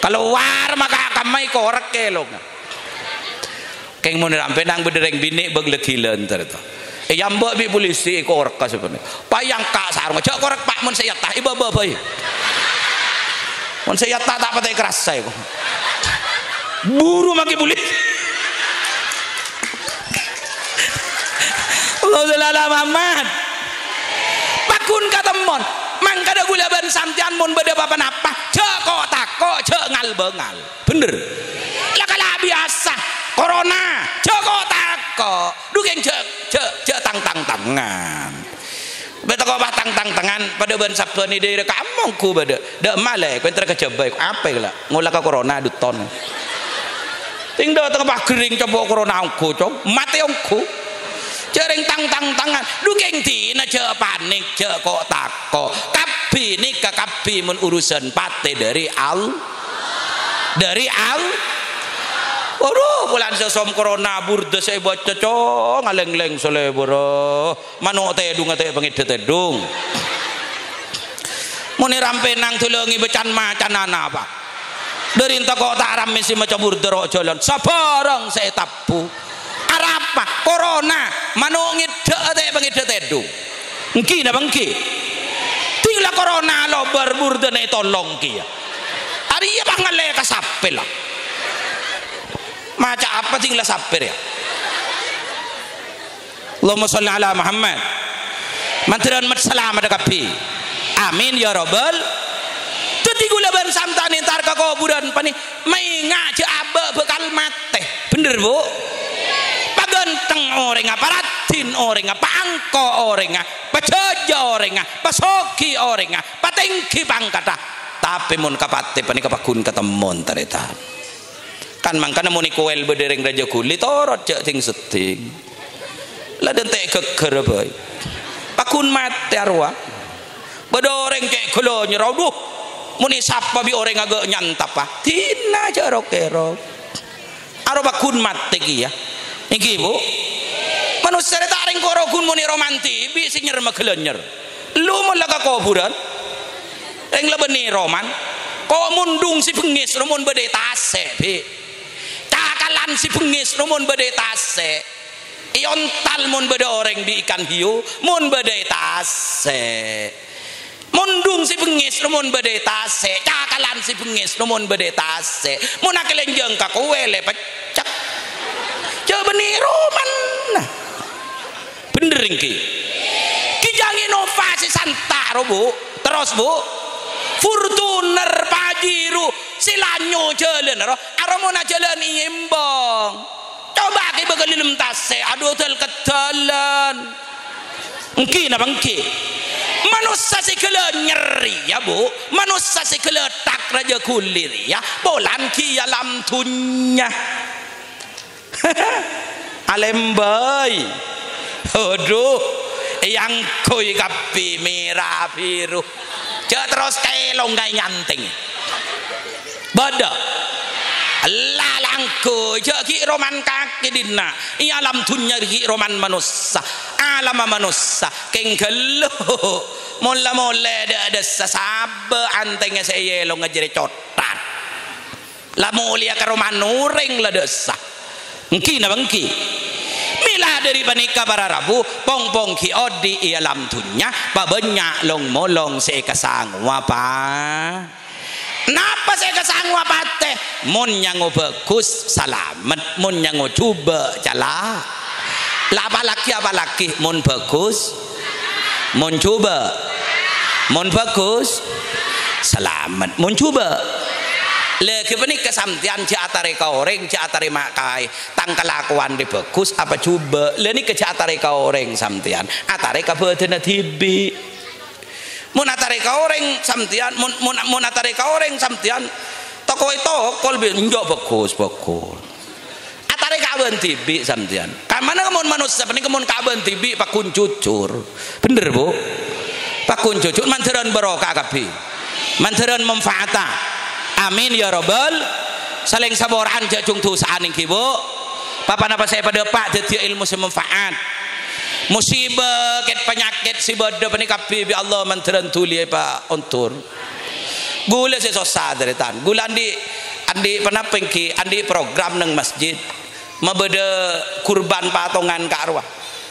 Kalowar maka kamma èkorek è longa. Kèng mon rampè nang bâdâ rèng binè' bâk la ghilâ entar to. Èyambâ' bi' polisi èkorek ka sapanèka. Payangka' sarongnga, "Jhâ' korek, Pa', mon sè èyatta, èbâbâ bhâi. Mon sè èyatta ta' patè karassa èko." Buru mangkè polisi. Allahumma shalli ala Muhammad. Paggun katemmon. Mangkana ghulâ bân sampèyan mon bâdâ pa-ponapa, jhâ' ko'-tako', jhâ' ngal-bângal. Bhender. La kala biyasa. Corona. Jhâ' ko'-tako'. Dhu kèng jhâ', jhâ', jhâ' tang-tang-tangan. Bâ tako' pas tang-tang-tangan, padâ bân sabbhân è dhaèra kampong ghu bâdâ. Dâ' emma lè, kowe entar ka Jhâbâ, apa la? Ngola ka corona, dhu ton. Ting dâ' tako' pas ghering copo' corona ongghu, Cong. Matè ongghu. Jhâ' rèng tang-tang-tangan. Dhu kèng dinah jhâ' panik, jhâ' ko'-tako'. Kabbhi nèka kabbhi mon urusan patè dâri Al-, dâri Al-, Waduh, bulân sèsom corona burdâ sè èbâca, Cong, alèng-lèng salèbârâ. Mano' tèdhungnga ta' pangèdhâ tèdhung. Mon èrampènang dulângè bâccan macanana, Pa'. Dâri tako' ta' rammè sè maca burdâ ro' jhâlân, sabhârâng sè ètabbu. Arapa? Corona, mano' ngèdhâ'â ta' pangèdhâ tèdhung. Èngghi napa èngghi? Ding la corona lobâr burdâna ètolong kèya. Arèya pas ngallè ka sapè la. Maca apa ding la sapè rèya? Allahumma sholli ala Muhammad. Mandhârân met-, salamet kabbhi. Amin ya rabbal. Dhâddhi ghulâ bân sampèyan entar ka kobhurân panè, maènga' jhâ' abâ' bhâkal matè. Bhender, Bu? Paghânteng orèngnga, paraddhin orèngnga, paangko' orèngnga, pajhâjâ orèngnga, pasoghi orèngnga, patèngghi pangkaddhâ. Tapè mon kapatè panèka paggun katemmon, tarètan. Kan mangkana mon è Kowèl bâdâ rèng rajâ ghuli, torot jhâ' dhing-seddhing. La dântè' ghâgghârâ bhâi. Paggun matè arowa. Bâdâ orèng cè' ghâlânyèrra, adhu, mon èsapa bi' orèng aghâ' nyantapa. Dinah jhâ' rok-kèrok. Arowa paggun matè kèya. Èngghi, Bu? Manossa rèya ta' rèng korogun mon è roman dhibi' sè nyerremma ghâlânyèr. Lu mon la ka kobhurân. Rèng la bânnè roman. Ko' mondhung sè bengngès ro mon bâdâ è tasè', Bi'. Cakalan sè bengngès ro mon bâdâ è tasè'. Èontal mon bâdâ orèng bi' ikan hiu, mon bâdâ è tasè'. Mondhung sè bengngès ro mon bâdâ è tasè'. Cakalan sè bengngès ro mon bâdâ è tasè'. Mon akalènjhâng ka Kowèl, èpeccet. Jhâ' bânnè roman. Bhender èngghi. Kijang Innova sè santa' ro, Bu. Terros, Bu. Fortuner Pajero sè lanyo jhâlân ro. Aro mon ajhâlân èyembhâng. Coba' kè bâkal è dâlem tasè', adhu dâl-keddhâlân. Èngghi napa èngghi? Manossa sè ghâlânyèr rèya, Bu. Manossa sè ghâlâthak rajâ ghuli rèya, polana ghi' è alam dhunnya. Alèmbâi. Adhu, èangghuy kabbhi mèra bhiru. Jhâ' terros kèlong kaè nyantèng. Bâdâ. La langghuy, jhâ' ghi' roman kakè dinna'. È alam dhunnya ghi' roman manossa. Alamma manossa. Kèng ghâllu. Mola-molè dâ'-, dâssa sabâ' antèngnga sè èyèlongnga jârèya cotthak. La molèya ka roman orèng la dâssa. Èngghi napa èngghi? Mèla dâri panèka para rabu, pong-pong ghi' odi' è alam dhunnya, pabânnya' long-molong sè èkasangowa, Pa. Napa sè èkasangowa patè? Mon nyango bhâghus, salamet. Mon nyango jhubâ', cala'. La apalagi, apalagi mon bhâghus? Mon jhubâ'. Mon bhâghus? Salamet. Mon jhubâ'? La, ghâpanèka sampèyan jhâ' atarè ka orèng, jhâ' atarèma kaè. Tang kalakowan rè bhâghus apa jhubâ'? La nèka jhâ' atarè ka orèng sampèyan. Atarè ka bhâdhânna dhibi'. Mon atarè ka orèng sampèyan, mon, mon, mon atarè ka orèng sampèyan, tako' ètokol bi', enjâ' bhâghus, bhâghus. Atarè ka Ka'ban dhibi' sampèyan. Kamana mon manossa panèka mon ka'ban dhibi' pagghun jujur. Bhender, Bu? Pagghun jujur, mandhârân barokah kabbhi. Mandhârân manfaata. Amin ya rabbal. Salèng saporaan jhâ' jhung dhusa'an èngghi, Bu. Pa-ponapa sè èpadâpa' dhâddhiyâ èlmo sè manfaat. Musibâ, kèt panyakèt sè bâdâ panèka kabbhi bi' Allah mandhârân dhuli èpaondur. Ghulâ sè sossa, tarètan. Ghulâ andi', andi' ponapa èngghi, andi' program neng masjid. Mabâdâ kurban patongan ka'rowa.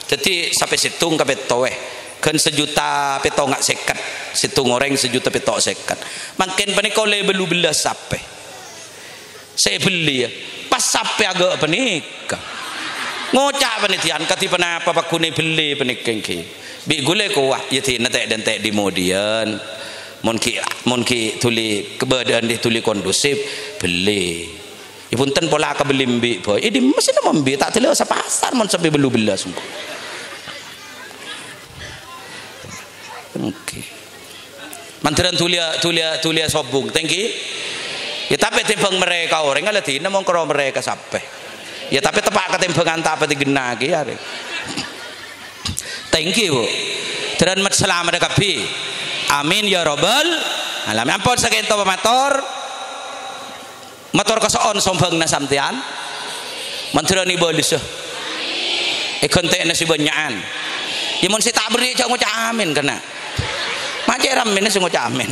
Dhâddhi sapè sèttong ka pètto, eh. Ghân sajuta pètto nga' sèket. Sèttong orèng sajuta pètto sèket. Mangkèn panèka ollè bâllu bellâs sapè. Sè èbelli, ya. Pas sapè aghâ' panèka. Ngoca' panèdhiyân, kadhi ponapa pagghun èbelli panèka èngghi. Bi' ghulâ kowa, ya dina tè'-dentè' dimodiyân. Mon ghi', mon ghi' dhuli kabâdâ'ân dhuli kondusif, belli. Ya bhunten pola kabelli embi' bhâi. È dimma sè nemmo embi', ta' dâlâ sapasar mon sampè' bâllu bellâs engko'. Èngghi. Mandhârân dhuliyâ, dhuliyâ, dhuliyâ sobung. Thank you. Ya tapè tèmbhâng marè ka orèng, ala dina mon karo marè ka sapè. Ya tapè teppa' ka tèmbhângan ta' patè ghenna' kèya arè. Thank you, Bu. Dhârân met salamet kabbhi. Amin ya rabbal alamin. Ampon sakènto pamator. Mator kaso'on sombhângnga sampèyan. Mandhârân èbâlessa. Èghântè'na sè bânnya'an. Ya mon sè ta' berri' jhâ' ngoca' amin kèna. Ma' cè' rammèna sè ngoca' amin.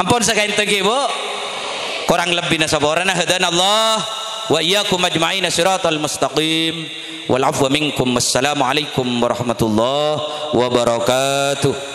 Ampon sakènto ghi, Bu. Korang lebbina saporana. Hadanallah wa iyyakum ajma'ina siratal mustaqim. Wal afwa minkum. Wassalamualaikum warahmatullahi wabarakatuh.